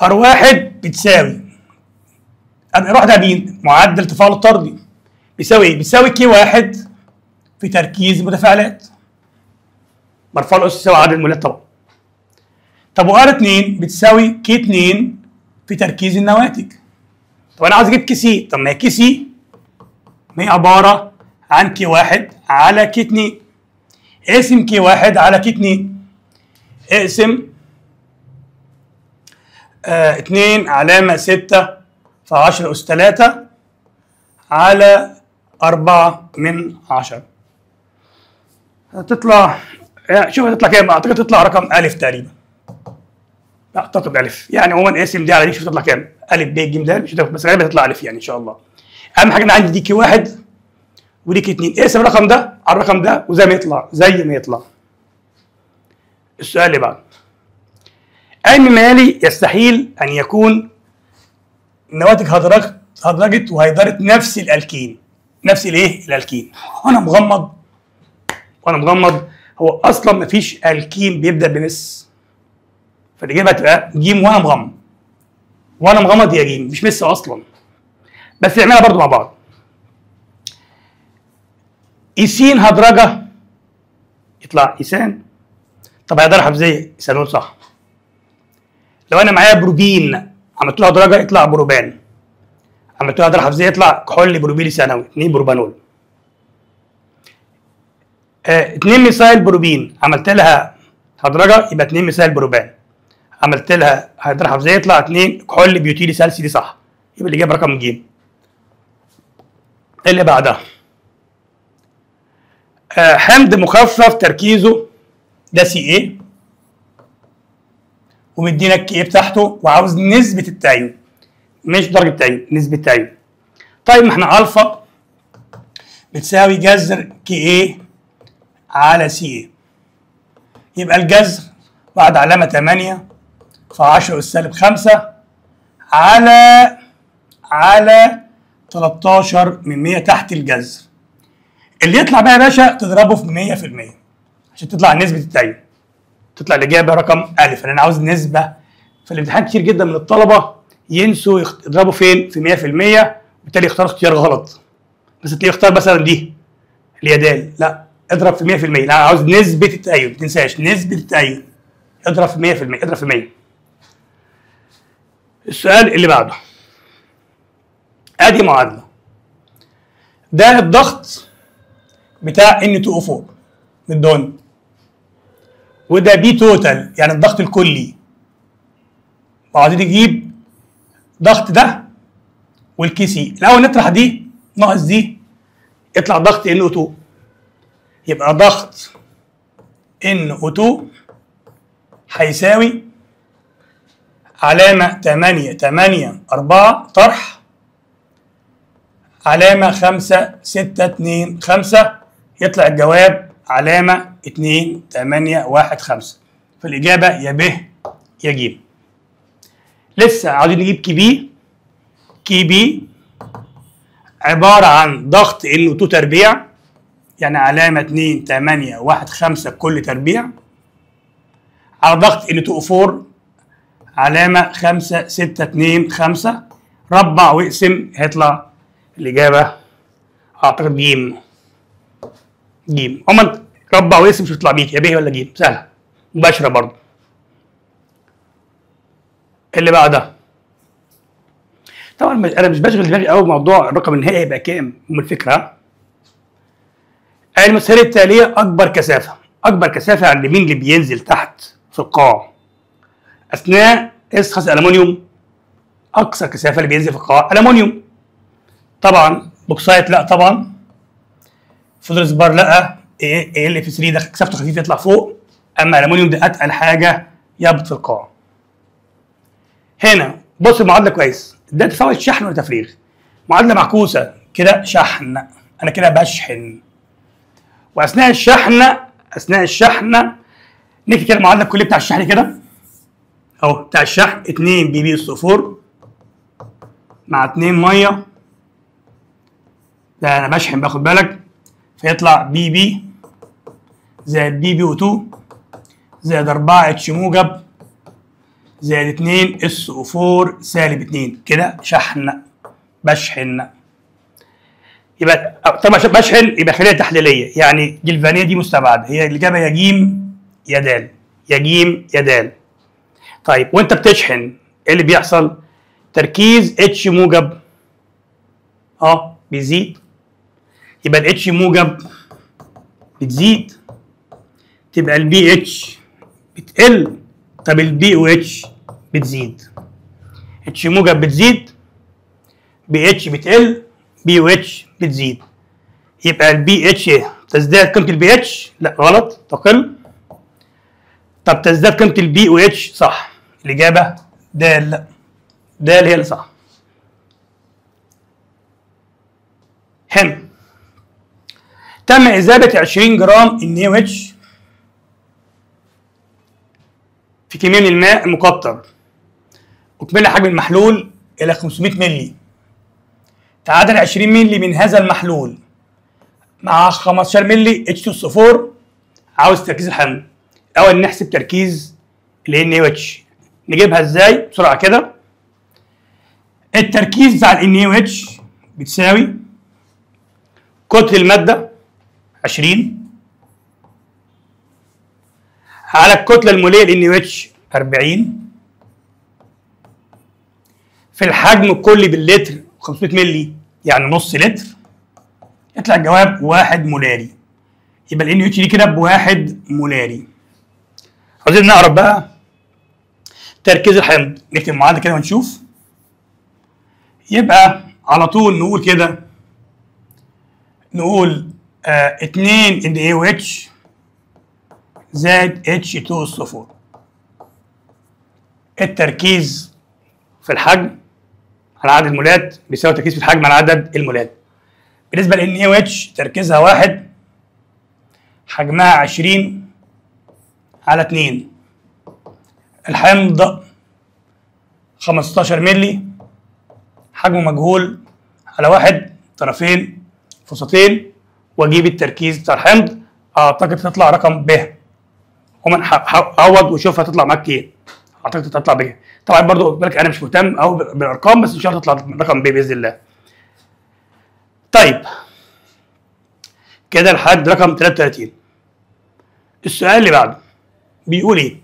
R واحد بتساوي R واحد ده مين؟ معدل تفاعل الطردي بيساوي ايه؟ بيساوي K واحد في تركيز المتفاعلات مرفوع الأس يساوي عدد المولات طبعا. طب و R 2 بتساوي K 2 في تركيز النواتج. طب انا عايز اجيب Kc، طب ما هي Kc ما هي عبارة عن K 1 على K 2. اقسم K 1 على K 2، اقسم 2 علامة 6 في 10 أس 3 على 4 من 10. هتطلع، شوف هتطلع كام؟ اعتقد تطلع رقم ألف تقريبا. اعتقد ألف، يعني عموما اقسم دي على دي شوف تطلع كام؟ ألف ب ج د، مش بس غالبا هتطلع ألف يعني ان شاء الله. اهم حاجة انا عندي دي K 1 ودي K 2، اقسم الرقم ده على الرقم ده وزي ما يطلع زي ما يطلع. السؤال اللي بعده، اي مما يلي يستحيل ان يكون نواتج هدرجه وهيدرة نفس الالكين، نفس الايه؟ الالكين. وانا مغمض، وانا مغمض، هو اصلا مفيش الكين بيبدا بمس، فالاجابه هتبقى جيم وانا مغمض. وانا مغمض يا جيم، مش مس اصلا. بس نعملها برضو مع بعض. ايسين هدرجه يطلع ايسان. طب هيدرة حفزيه ايثانول صح. لو انا معايا بروبين عملت له هدرجه يطلع بروبان، عملت له هدره حفزيه يطلع كحول بروبيلي ثانوي 2 بروبانول. 2 ميثايل بروبين عملت لها هدرجه يبقى 2 ميثايل بروبان، عملت لها هدره حفزيه يطلع 2 كحول بيوتيلي ثالثي، دي صح، يبقى الاجابة رقم ج. اللي بعدها حمض مخفف تركيزه ده Ca ومدينا ال Ka بتاعته وعاوز نسبه التأين، مش درجه التأين، نسبه التأين. طيب ما احنا الفا بتساوي جذر Ka على Ca، يبقى الجذر بعد علامة 8 في 10 اس سالب 5 على 13 من 100 تحت الجذر. اللي يطلع بقى يا باشا تضربه في 100% عشان تطلع نسبه التأين، تطلع الاجابة رقم الف. لان انا عاوز نسبه في الامتحان. كتير جدا من الطلبة ينسوا يضربوا فين؟ في 100%، وبالتالي يختاروا اختيار غلط. بس تلاقيه يختار مثلا دي اللي هي د، لا اضرب في 100%. لا عاوز نسبه التأين، ما تنساش نسبه التأين، اضرب في 100%، اضرب في 100. السؤال اللي بعده، ادي معادلة، ده الضغط بتاع N2O4 مدون، وده P total يعني الضغط الكلي، وعاوزين نجيب ضغط ده وال Kc. الاول نطرح دي ناقص دي يطلع ضغط NO2، يبقى ضغط NO2 هيساوي علامة 8 8 4 طرح علامة 5 6 2 5، يطلع الجواب علامة 2 8 1 5. فالإجابة يا ب يا ج. لسه عاوزين نجيب Kb. Kb عبارة عن ضغط NO2 تربيع، يعني علامة 2 8 1 5 كل تربيع، على ضغط N2O4 علامة 5 6 2 5، ربع واقسم، هيطلع الإجابة أعتقد ج. ج. عموما ربع واقسم مش هتطلع بيك يا ب ولا ج، سهلة مباشرة برضه. اللي بعدها طبعا أنا مش بشغل دماغي قوي بموضوع الرقم النهائي هيبقى كام، أم الفكرة. المسألة التالية أكبر كثافة، أكبر كثافة عند مين اللي بينزل تحت في القاع؟ أثناء إسخاص الألمونيوم، أقصى كثافة اللي بينزل في القاع ألمونيوم. طبعا bauxite لا طبعا، فلورسبار لا، AlF3 ده كثافته خفيفة يطلع فوق، اما الالومنيوم ده اتقل حاجة يهبط في القاع. هنا بص المعادلة كويس، ده تفاعل شحن ولا تفريغ؟ معادلة معكوسة كده، شحن، انا كده بشحن، واثناء الشحن، اثناء الشحن نكتب كده المعادلة الكلية بتاع الشحن كده اهو، بتاع الشحن 2 PbSO4 مع 2 مية، ده انا بشحن باخد بالك، فيطلع Pb زائد PbO2 زائد 4 H موجب زائد 2 SO4 سالب 2، كده شحن، بشحن. يبقى طبعا عشان بشحن يبقى خليه تحليلية، يعني جلفانيه دي مستبعده، هي الاجابة يا ج يا د، يا ج يا د. طيب وانت بتشحن ايه اللي بيحصل؟ تركيز H موجب بيزيد، يبقى ال H موجب بتزيد، تبقى ال pH بتقل، طب ال pOH بتزيد. H موجب بتزيد، pH بتقل، pOH بتزيد، يبقى ال pH تزداد قيمة ال pH، لا غلط تقل، طب تزداد قيمة ال pOH صح، الإجابة د، د هي اللي صح. هنا تم إذابة 20 جرام NaOH في كمية من الماء المقطر، أكمل حجم المحلول إلى 500 مللي، تعادل 20 مللي من هذا المحلول مع 15 مللي H2SO4. عاوز تركيز الحمض، الأول نحسب تركيز ال NaOH، نجيبها إزاي؟ بسرعة كده. التركيز بتاع ال NaOH بتساوي كتلة المادة 20 على الكتلة المولية ال NaOH 40 في الحجم الكلي باللتر 500 مللي يعني نص لتر، يطلع الجواب 1 مولاري. يبقى ال NaOH دي كده ب1 مولاري. عاوزين نعرف بقى تركيز الحمض، نكتب المعادلة كده ونشوف. يبقى على طول نقول كده، نقول 2 NaOH زائد H2SO4. التركيز في الحجم على عدد المولات بيساوي التركيز في الحجم على عدد المولات. بالنسبة ل NaOH تركيزها 1، حجمها 20 على 2، الحمض 15 مللي، حجمه مجهول على 1، طرفين فوسطين، واجيب التركيز بتاع الحمض. اعتقد تطلع رقم ب. ومن عوض وشوف هتطلع معاك ايه. اعتقد تطلع ب. طبعا برضو بالك انا مش مهتم او بالارقام، بس ان شاء الله تطلع رقم ب باذن الله. طيب كده لحد رقم 33. السؤال اللي بعده بيقول ايه؟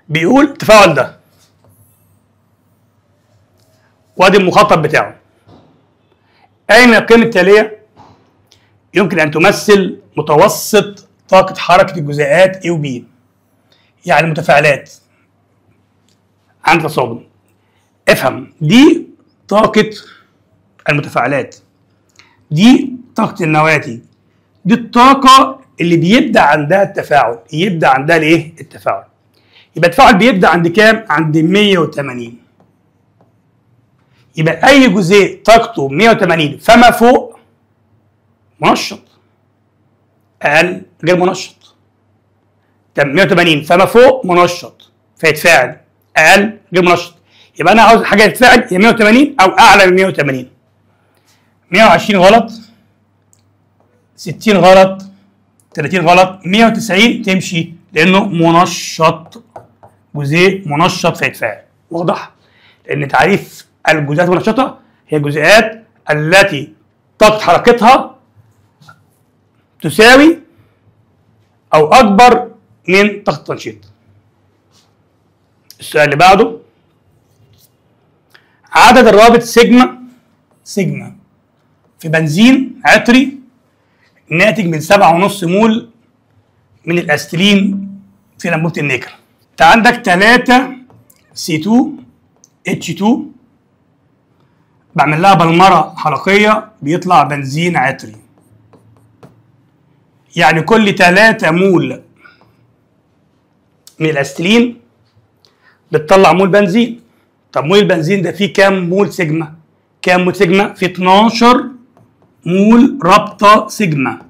بيقول التفاعل ده وادي المخطط بتاعه، اين القيم التالية يمكن ان تمثل متوسط طاقة حركة الجزيئات A و B، يعني المتفاعلات عند تصادم. افهم، دي طاقة المتفاعلات، دي طاقة النواتج، دي الطاقة اللي بيبدأ عندها التفاعل، يبدأ عندها الايه؟ التفاعل. يبقى التفاعل بيبدأ عند كام؟ عند 180. يبقى أي جزيء طاقته 180 فما فوق منشط، أقل غير منشط. طب 180 فما فوق منشط فيتفاعل، أقل غير منشط. يبقى أنا عاوز حاجة تتفاعل يا 180 أو أعلى من 180. 120 غلط، 60 غلط، 30 غلط، 190 تمشي لأنه منشط، جزيء منشط فيتفاعل. واضح؟ لأن تعريف الجزيئات المنشطة هي الجزيئات التي طاقة حركتها تساوي أو أكبر من طاقة التنشيط. السؤال اللي بعده، عدد الروابط سيجما سيجما في بنزين عطري ناتج من 7.5 مول من الاستلين في لمبوبة النيكل. انت عندك 3 C2 H2 بعمل لها بلمرة حلقية بيطلع بنزين عطري. يعني كل 3 مول من الاستلين بتطلع مول بنزين. طب مول البنزين ده فيه كام مول سيجما؟ كام مول سيجما؟ فيه 12 مول رابطة سيجما،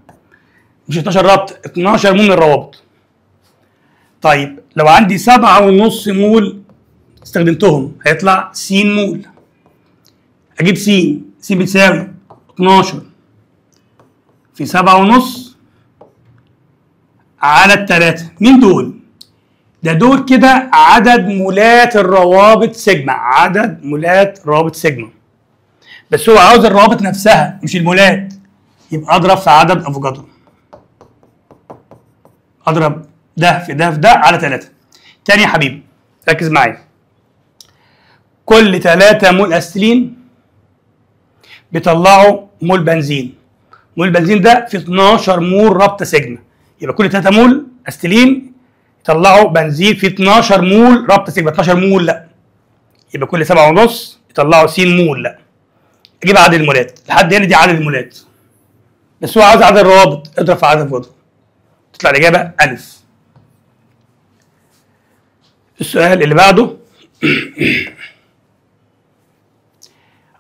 مش 12 رابطة، 12 مول من الروابط. طيب لو عندي 7.5 مول استخدمتهم هيطلع س مول. اجيب س، س بتساوي 12 في 7.5 على 3. مين دول؟ ده دول كده عدد مولات الروابط سيجما، عدد مولات روابط سيجما. بس هو عاوز الروابط نفسها مش المولات، يبقى اضرب في عدد افوكادرو، اضرب ده في ده في ده على 3. تاني يا حبيبي ركز معايا، كل 3 مول استلين بيطلعوا مول بنزين، مول البنزين ده في 12 مول رابطه سيجما، يبقى كل 3 مول استلين يطلعوا بنزين في 12 مول رابطه سيجما، 12 مول لا، يبقى كل 7.5 يطلعوا س مول لا. اجيب عدد المولات، لحد هنا دي عدد المولات، بس هو عاوز عدد الروابط، اضرب في عدد الروابط تطلع الاجابة 1000. السؤال اللي بعده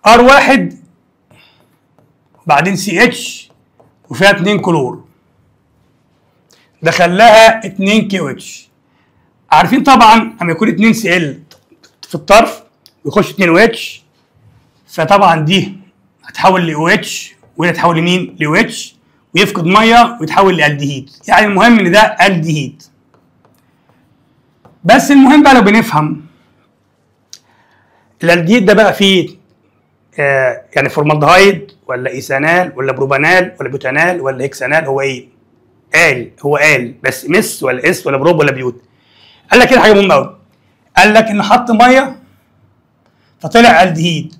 R1 وبعدين CH وفيها 2 كلور، دخل لها 2 KOH. عارفين طبعا اما يكون 2 Cl في الطرف ويخش 2 OH، فطبعا دي هتحول ل OH وهنا تحول لمين؟ ل OH، ويفقد مية ويتحول لالدهيد. يعني المهم ان ده الدهيد. بس المهم بقى لو بنفهم الالدهيد ده بقى فيه يعني فورمالدهايد ولا ايثانال ولا بروبانال ولا بيوتانال ولا هكسانال، هو ايه؟ قال هو قال بس meth ولا eth ولا prop ولا but. قال لك كده حاجة مهمة قوي، قال لك ان حط مية فطلع الدهيد،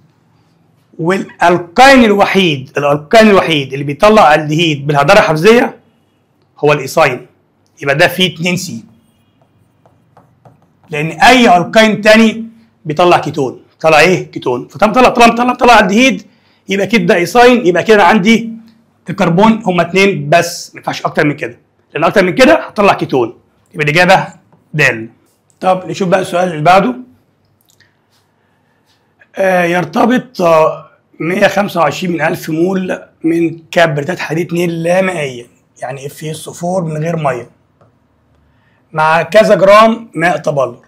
والالكاين الوحيد، الالكاين الوحيد اللي بيطلع الدهيد بالهدره الحفزيه هو الايثاين، يبقى ده فيه 2 C، لان اي الكاين تاني بيطلع كيتون، طلع ايه؟ كيتون. فطالما طلع طلع الدهيد يبقى كده ده ايثاين، يبقى كده عندي الكربون هما 2 بس، ما ينفعش اكتر من كده، لان اكتر من كده هتطلع كيتون، يبقى الاجابة د. طب نشوف بقى السؤال اللي بعده. يرتبط 125 من 1000 مول من كبريتات حديد 2 لا مائية، يعني FeSO4 من غير مية، مع كذا جرام ماء تبلور،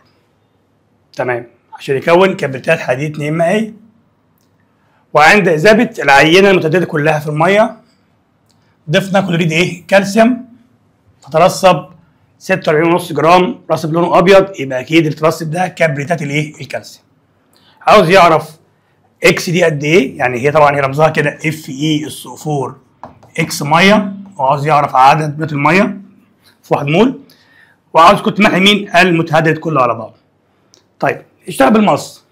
تمام، عشان يكون كبريتات حديد 2 مائية. وعند إذابة العينة المتعددة كلها في المية ضفنا كلوريد ايه؟ كالسيوم، فترسب 46.5 جرام، رسب لونه ابيض، يبقى اكيد اللي ترسب ده كبريتات الايه؟ الكالسيوم. عاوز يعرف X دي قد ايه؟ يعني هي طبعا هي رمزها كده FeSO4 X مية، وعاوز يعرف عدد مولات المية في 1 مول، وعاوز كتلة ملح مين؟ المتهدرت كله على بعضه. طيب اشتغل بالمقص.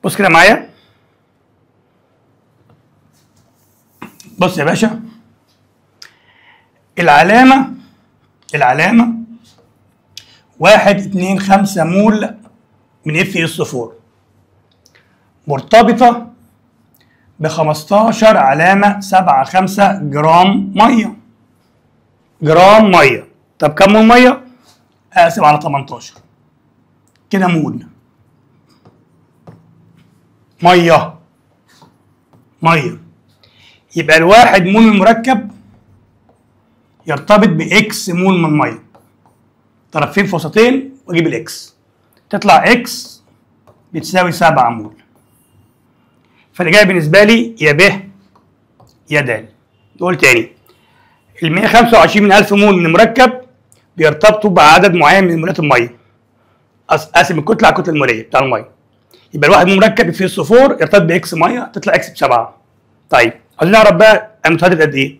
بص كده معايا، بص يا باشا، العلامة 1 2 5 مول من FeSO4 مرتبطة ب 15.75 جرام مية. جرام مية. طب كم مول مية؟ اقسم على 18 كده مول مية. مية. يبقى الواحد مول المركب يرتبط ب X مول من مية، طرفين في وسطين واجيب ال X، تطلع X بتساوي 7 مول. فالإجابة بالنسبة لي يا ب يا د. نقول تاني، ال 125 من 1000 مول من المركب بيرتبطوا بعدد معين من مولات المية. اقسم الكتلة على الكتلة المولية بتاع المية. يبقى الواحد مول مركب فيه الصفور يرتبط ب X مية، تطلع X ب7. طيب عايزين نعرف بقى المتهدرت قد إيه؟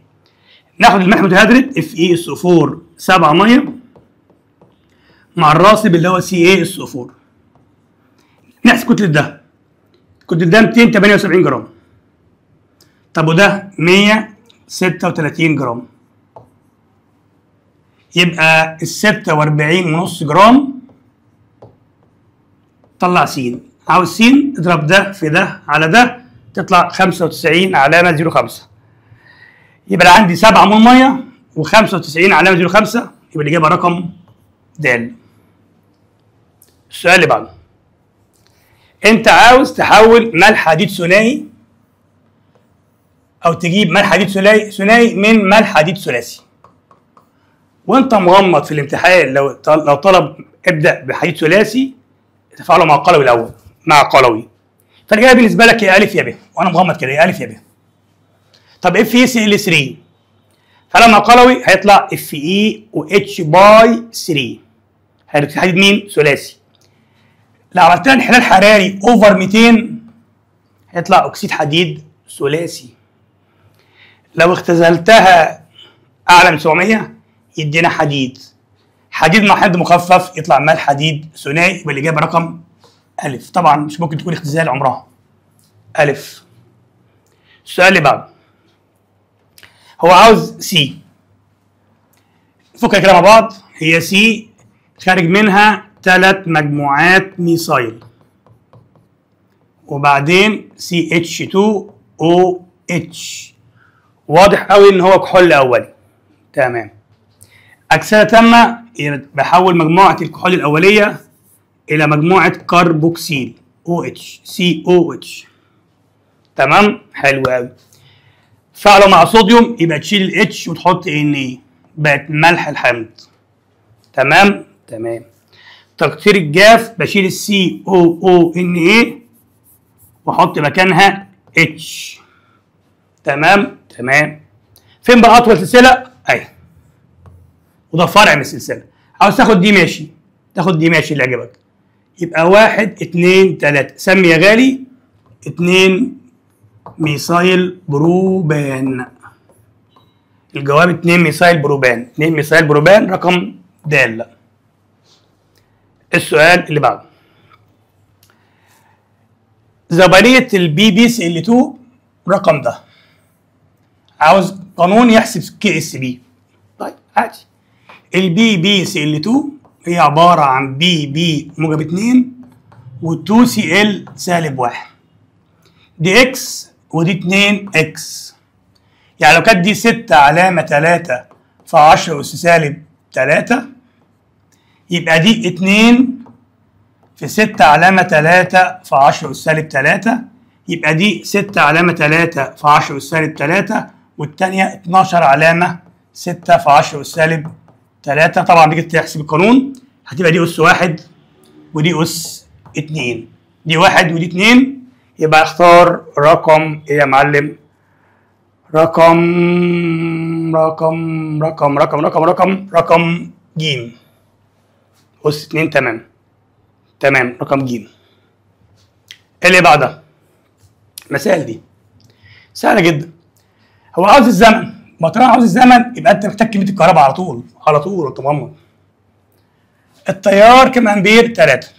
ناخد الملح المتهدرت FeSO4 7 مية مع الراسب اللي هو CaSO4. نحسب كتلة ده. كتلة ده 278 جرام. طب وده 136 جرام. يبقى ال 46.5 جرام طلع س. عاوز س اضرب ده في ده على ده تطلع 95.05. يبقى عندي 7 مول مية و95.05، يبقى الاجابة رقم د. السؤال اللي بعده، انت عاوز تحول ملح حديد ثنائي او تجيب ملح حديد ثنائي من ملح حديد ثلاثي، وانت مغمض في الامتحان لو طلب ابدا بحديد ثلاثي تفاعله مع قلوي الاول مع قلوي، فالاجابه بالنسبة لك يا الف يا ب، وانا مغمض كده يا الف يا ب. طب FeCl3 فلما مع قلوي هيطلع FeOH by 3، هيبقى حديد مين؟ ثلاثي. لو عملت لها انحلال حراري over 200 هيطلع اكسيد حديد ثلاثي. لو اختزلتها اعلى من 700 يدينا حديد، حديد مع حمض مخفف يطلع مال حديد ثنائي، يبقى الاجابة رقم الف. طبعا مش ممكن تكون اختزال عمرها. الف. السؤال اللي بعده هو عاوز سي، نفكها كده مع بعض. هي C خارج منها 3 مجموعات ميثايل، وبعدين CH2OH. واضح قوي ان هو كحول اولي. تمام. اكسده تامة، بحول مجموعة الكحول الاولية الى مجموعة كربوكسيل OH COH. تمام، حلو قوي. فعله مع صوديوم يبقى تشيل ال H وتحط Na، بقت ملح الحمض. تمام تمام. تقطير الجاف بشيل ال COONa واحط مكانها H. تمام تمام. فين بقى اطول سلسلة؟ اهي، وده فرع من السلسلة. عاوز تاخد دي ماشي، تاخد دي ماشي، اللي عجبك. يبقى 1 2 3، سمي يا غالي 2 ميثايل بروبان. الجواب 2 ميثايل بروبان، 2 ميثايل بروبان رقم د. السؤال اللي بعده، زبالية ال PbCl2 رقم ده، عاوز قانون يحسب Ksp. طيب عادي، ال PbCl2 هي عبارة عن Pb موجب 2 و2 Cl سالب 1، دي X ودي 2 X. يعني لو كانت دي 6.3 في 10 أس سالب 3، يبقى دي 2 في 6.3 في 10 أس سالب 3، يبقى دي 6.3 في 10 أس سالب 3، والثانية 12.6 في 10 أس سالب 3. طبعا تيجي تحسب القانون هتبقى دي أس 1 ودي أس 2، دي 1 ودي 2، يبقى اختار رقم ايه يا معلم؟ رقم رقم رقم رقم رقم رقم رقم ج، أس 2. تمام تمام، رقم ج. اللي بعدها المسائل دي سهلة جدا. هو عاوز الزمن، ما طالما عاوز الزمن يبقى انت محتاج كمية الكهرباء على طول على طول انت مغمض. التيار كام امبير؟ 3.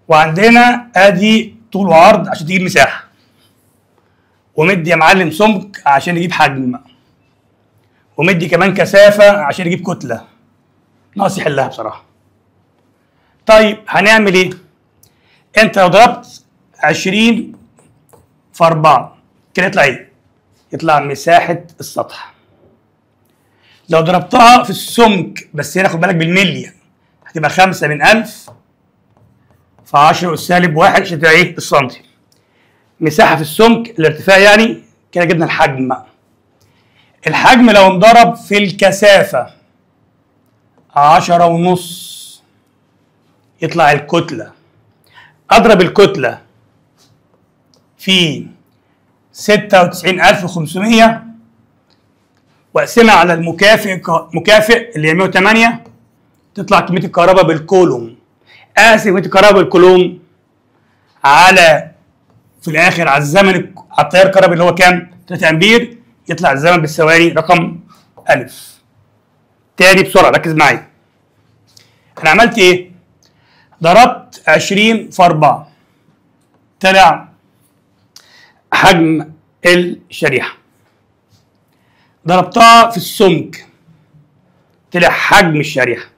وعندنا ادي طول وعرض عشان تجيب مساحة، ومدي يا معلم سمك عشان يجيب حجم، ومدي كمان كثافة عشان يجيب كتلة. ناقص يحلها بصراحة. طيب هنعمل ايه؟ انت لو ضربت 20 في 4 كده يطلع ايه؟ يطلع مساحة السطح. لو ضربتها في السمك، بس هنا خد بالك بالملي، هتبقى 5 من 1000 في 10 أس سالب 1 عشان تبقى ايه؟ السنتي. مساحة في السمك الارتفاع يعني كده جبنا الحجم. الحجم لو انضرب في الكثافة 10.5 يطلع الكتلة. أضرب الكتلة في 96,500 واقسمها على المكافئ مكافئ اللي هي 108، تطلع كمية الكهرباء بالكولوم. اقسم كمية الكهرباء بالكولوم على في الآخر على الزمن على التيار الكهربي اللي هو كام؟ 3 أمبير، يطلع الزمن بالثواني رقم ألف. تاني بسرعة ركز معايا. أنا عملت إيه؟ ضربت 20 في 4 طلع حجم الشريحة. ضربتها في السمك طلع حجم الشريحة.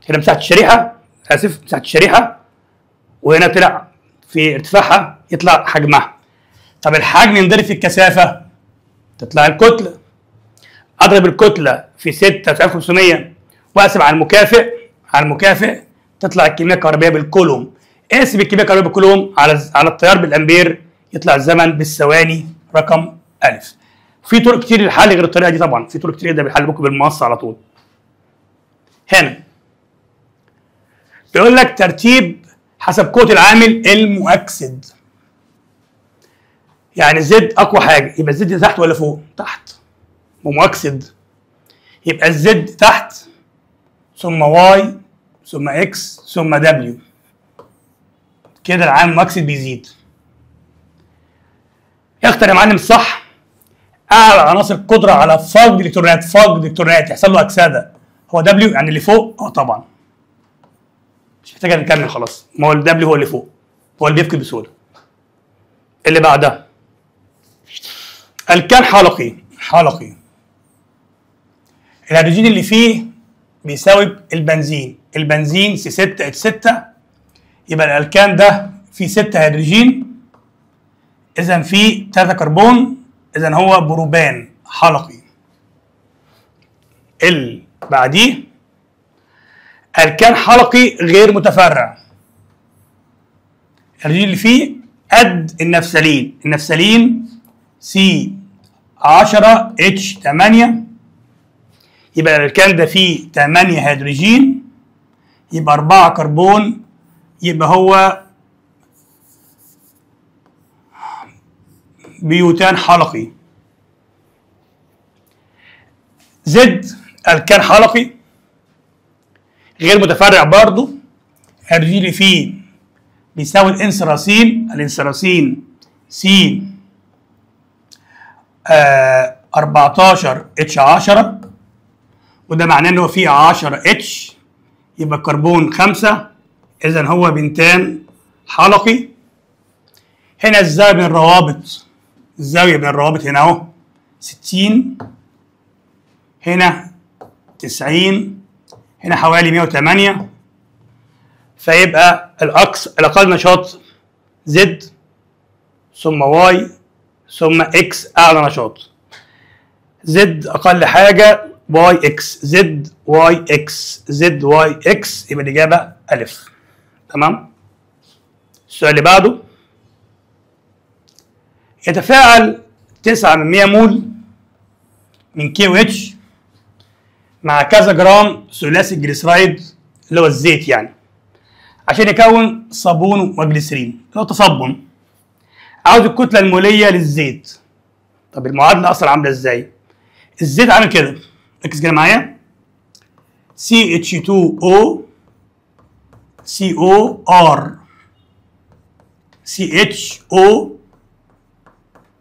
هنا مساحة الشريحة، آسف مساحة الشريحة، وهنا طلع في ارتفاعها يطلع حجمها. طب الحجم ينضرب في الكثافة تطلع الكتلة. أضرب الكتلة في 6,500 وأقسم على المكافئ، على المكافئ تطلع الكمية الكهربائية بالكولوم. اقسم الكمية الكهربائية بالكولوم على التيار بالأمبير يطلع الزمن بالثواني رقم ألف. في طرق كتير للحل غير الطريقة دي طبعا، في طرق كتير جدا بالحل، ممكن بالمقص على طول. هنا بيقول لك ترتيب حسب قوة العامل المؤكسد. يعني Z أقوى حاجة، يبقى ال Z تحت ولا فوق؟ تحت، ومؤكسد، يبقى ال Z تحت ثم Y ثم X ثم W. كده العامل المؤكسد بيزيد. اختر يا معلم الصح. أعلى عناصر قدرة على فقد الإلكترونات، فقد الإلكترونات يحصل له أكسدة، هو W يعني اللي فوق؟ أه طبعا. مش محتاج نكمل خلاص، ما هو ال W هو اللي فوق، هو اللي بيفقد بسهولة. اللي بعدها الكان حلقي، حلقي. الهيدروجين اللي فيه بيساوي البنزين، البنزين C 6 H 6، يبقى الالكان ده فيه 6 هيدروجين، اذا فيه 3 كربون، اذا هو بروبان حلقي. اللي بعديه الكان حلقي غير متفرع. الهيدروجين اللي فيه قد النفثالين، النفثالين C 10 H 8، يبقى الالكان ده فيه 8 هيدروجين، يبقى 4 كربون، يبقى هو بيوتان حلقي. Z الكان حلقي غير متفرع برضه، الهيدروجين اللي فيه بيساوي الانثراسين، الانثراسين C 14 H 10، وده معناه ان هو فيه 10 H، يبقى الكربون 5، اذا هو بنتان حلقي. هنا الزاوية بين الروابط، الزاوية بين الروابط هنا اهو 60، هنا 90، هنا حوالي 108، فيبقى الأقصى الأقل نشاط Z ثم Y ثم X أعلى نشاط. Z أقل حاجة، Y X، Z Y X، Z Y X، يبقى الإجابة ألف. تمام؟ السؤال اللي بعده يتفاعل 9 من 100 مول من KOH مع كذا جرام ثلاثي الجليسرايد اللي هو الزيت يعني، عشان يكون صابون وجليسرين اللي هو تصبن. عاوز الكتلة المولية للزيت. طب المعادلة أصلا عاملة إزاي؟ الزيت عامل كده، ركز كده معايا، CH2O COR CHO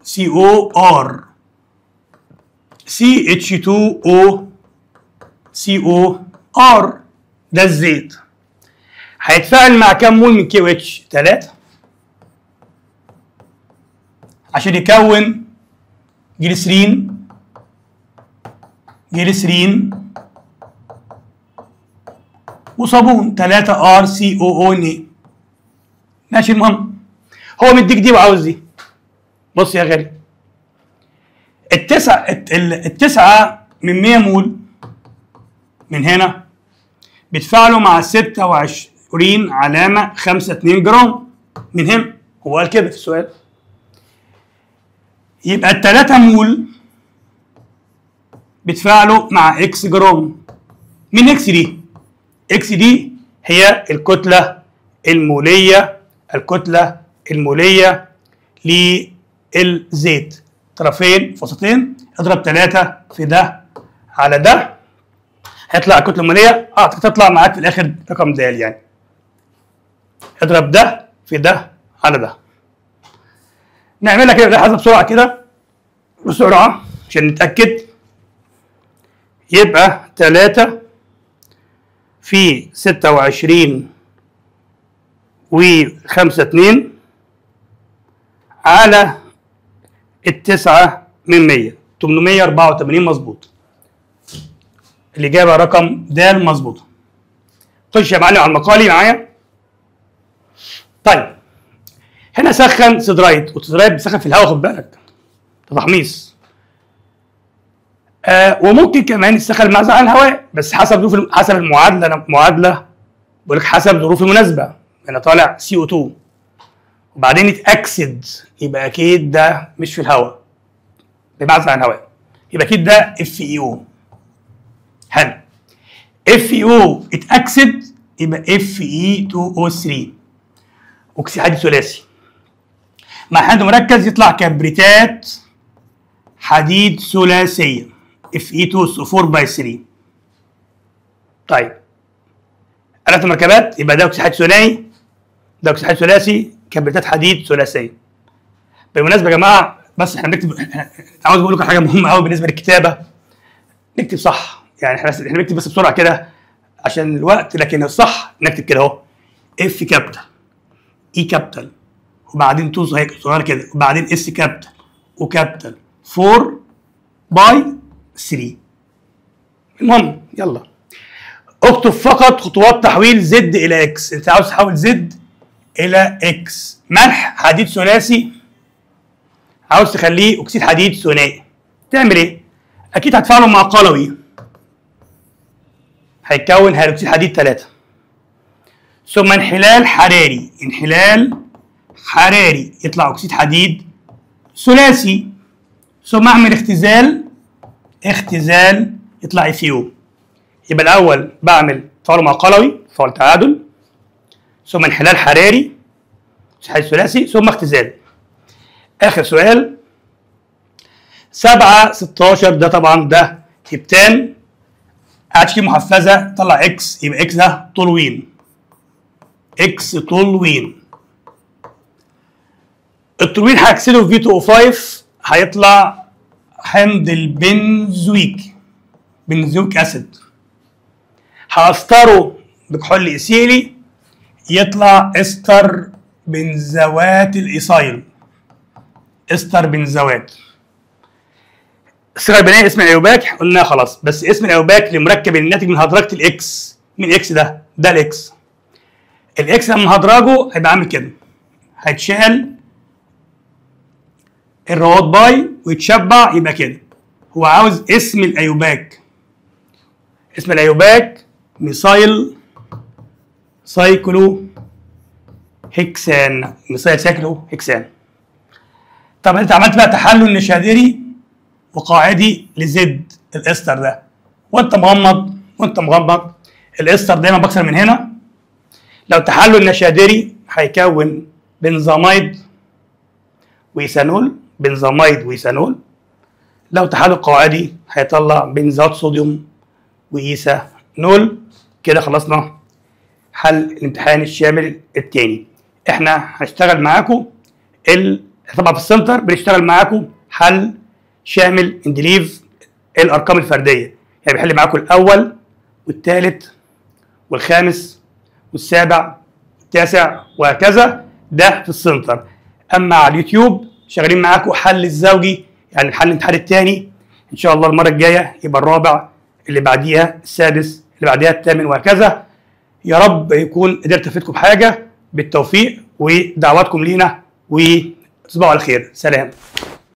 COR، CH2O COR، ده الزيت. هيتفاعل مع كام مول من KOH؟ 3 عشان يكون جليسرين، جليسرين وصابون 3 R C O O N. ماشي. المهم هو مديك دي وعاوز دي. بص يا غالي، التسعة من 100 مول من هنا بيتفاعلوا مع 26.52 جرام من هنا، هو قال كده في السؤال. يبقى التلاتة مول بيتفاعلوا مع X جرام من X دي. X دي هي الكتلة المولية، الكتلة المولية للزيت. طرفين فاصلتين، اضرب 3 في ده على ده، هيطلع الكتلة المولية، تطلع معاك في الآخر رقم د يعني. اضرب ده في ده على ده. نعملها كده بالحساب بسرعة كده، بسرعة عشان نتأكد. يبقى 3 في 26.52 على 9 من 100، 884 مظبوط. الإجابة رقم د مظبوطة. خش يا معلم على المقالي معايا. طيب هنا سخن siderite، وال siderite بيسخن في الهواء، خد بالك، ده تحميص. وممكن كمان يسخن مع زعل الهواء، بس حسب ظروف، حسب المعادلة. معادلة بقول لك حسب ظروف المناسبة. انا طالع CO2 وبعدين اتاكسد، يبقى اكيد ده مش في الهواء، بمعزل عن الهواء، يبقى اكيد ده FeO. حلو، FeO اتاكسد يبقى Fe2O3، اكسيد حديد ثلاثي مع حمض مركز يطلع كبريتات حديد ثلاثية Fe2SO4 by 3. طيب ثلاث مركبات، يبقى ده اكسيد حديد ثنائي، ده اكسيد حديد ثلاثي، كبريتات حديد ثلاثية. بالمناسبة يا جماعة، بس احنا بنكتب، عاوز اقول لكم حاجة مهمة قوي بالنسبة للكتابة، نكتب صح. يعني احنا بنكتب بس بسرعة كده عشان الوقت، لكن الصح نكتب كده اهو، F capital E capital وبعدين 2 صغير كده، وبعدين S capital O capital 4 by 3. المهم يلا اكتب فقط خطوات تحويل Z الى X. انت عاوز تحول Z الى X. ملح حديد ثلاثي عاوز تخليه اكسيد حديد ثنائي، تعمل ايه؟ اكيد هتفاعله مع قلوي، هيتكون هيدروكسيد حديد 3، ثم انحلال حراري، انحلال حراري يطلع اكسيد حديد ثلاثي، ثم اعمل اختزال، اختزال يطلع FeO. يبقى الاول بعمل تفاعل مع قلوي، تفاعل تعادل، ثم انحلال حراري اكسيد حديد ثلاثي، ثم اختزال. اخر سؤال 7 16، ده طبعا ده هبتان، قاعد محفزه طلع X، يبقى X ده تولوين، X تولوين. التولوين هكسده في V2O5 هيطلع حمض البنزويك، benzoic acid. هأستره بكحول ايثيلي يطلع استر بنزوات الايثايل، استر بنزوات. الصيغة البنائيه اسم ال IUPAC قلنا خلاص، بس اسم ال IUPAC لمركب الناتج من هدرجه ال X. مين X ده؟ ده ال X. ال X لما هدرجه هيبقى عامل كده، هيتشال الروابط pi ويتشبع، يبقى كده. هو عاوز اسم ال IUPAC، اسم ال IUPAC methyl cyclohexane، methyl cyclohexane. طب انت عملت بقى تحلل نشادري وقاعدي ل Z الاستر ده، وانت مغمض، وانت مغمض الاستر دايما بكسر من هنا. لو تحلل نشادري هيكون بنزاميد وايثانول، بنزاميد وايثانول. لو تحلل قاعدي هيطلع بنزات صوديوم وايثانول. كده خلصنا حل الامتحان الشامل الثاني. احنا هنشتغل معاكم طبعا في السنتر بنشتغل معاكم حل شامل اندليف الارقام الفردية، يعني بيحل معاكم الاول والثالث والخامس والسابع والتاسع وهكذا، ده في السنتر. اما على اليوتيوب شغالين معاكم حل الزوجي، يعني حل الامتحان الثاني، ان شاء الله المرة الجاية يبقى الرابع، اللي بعديها السادس، اللي بعديها الثامن وهكذا. يا رب يكون قدرت افيدكم بحاجة. بالتوفيق ودعواتكم لينا، وتصبحوا على خير. سلام.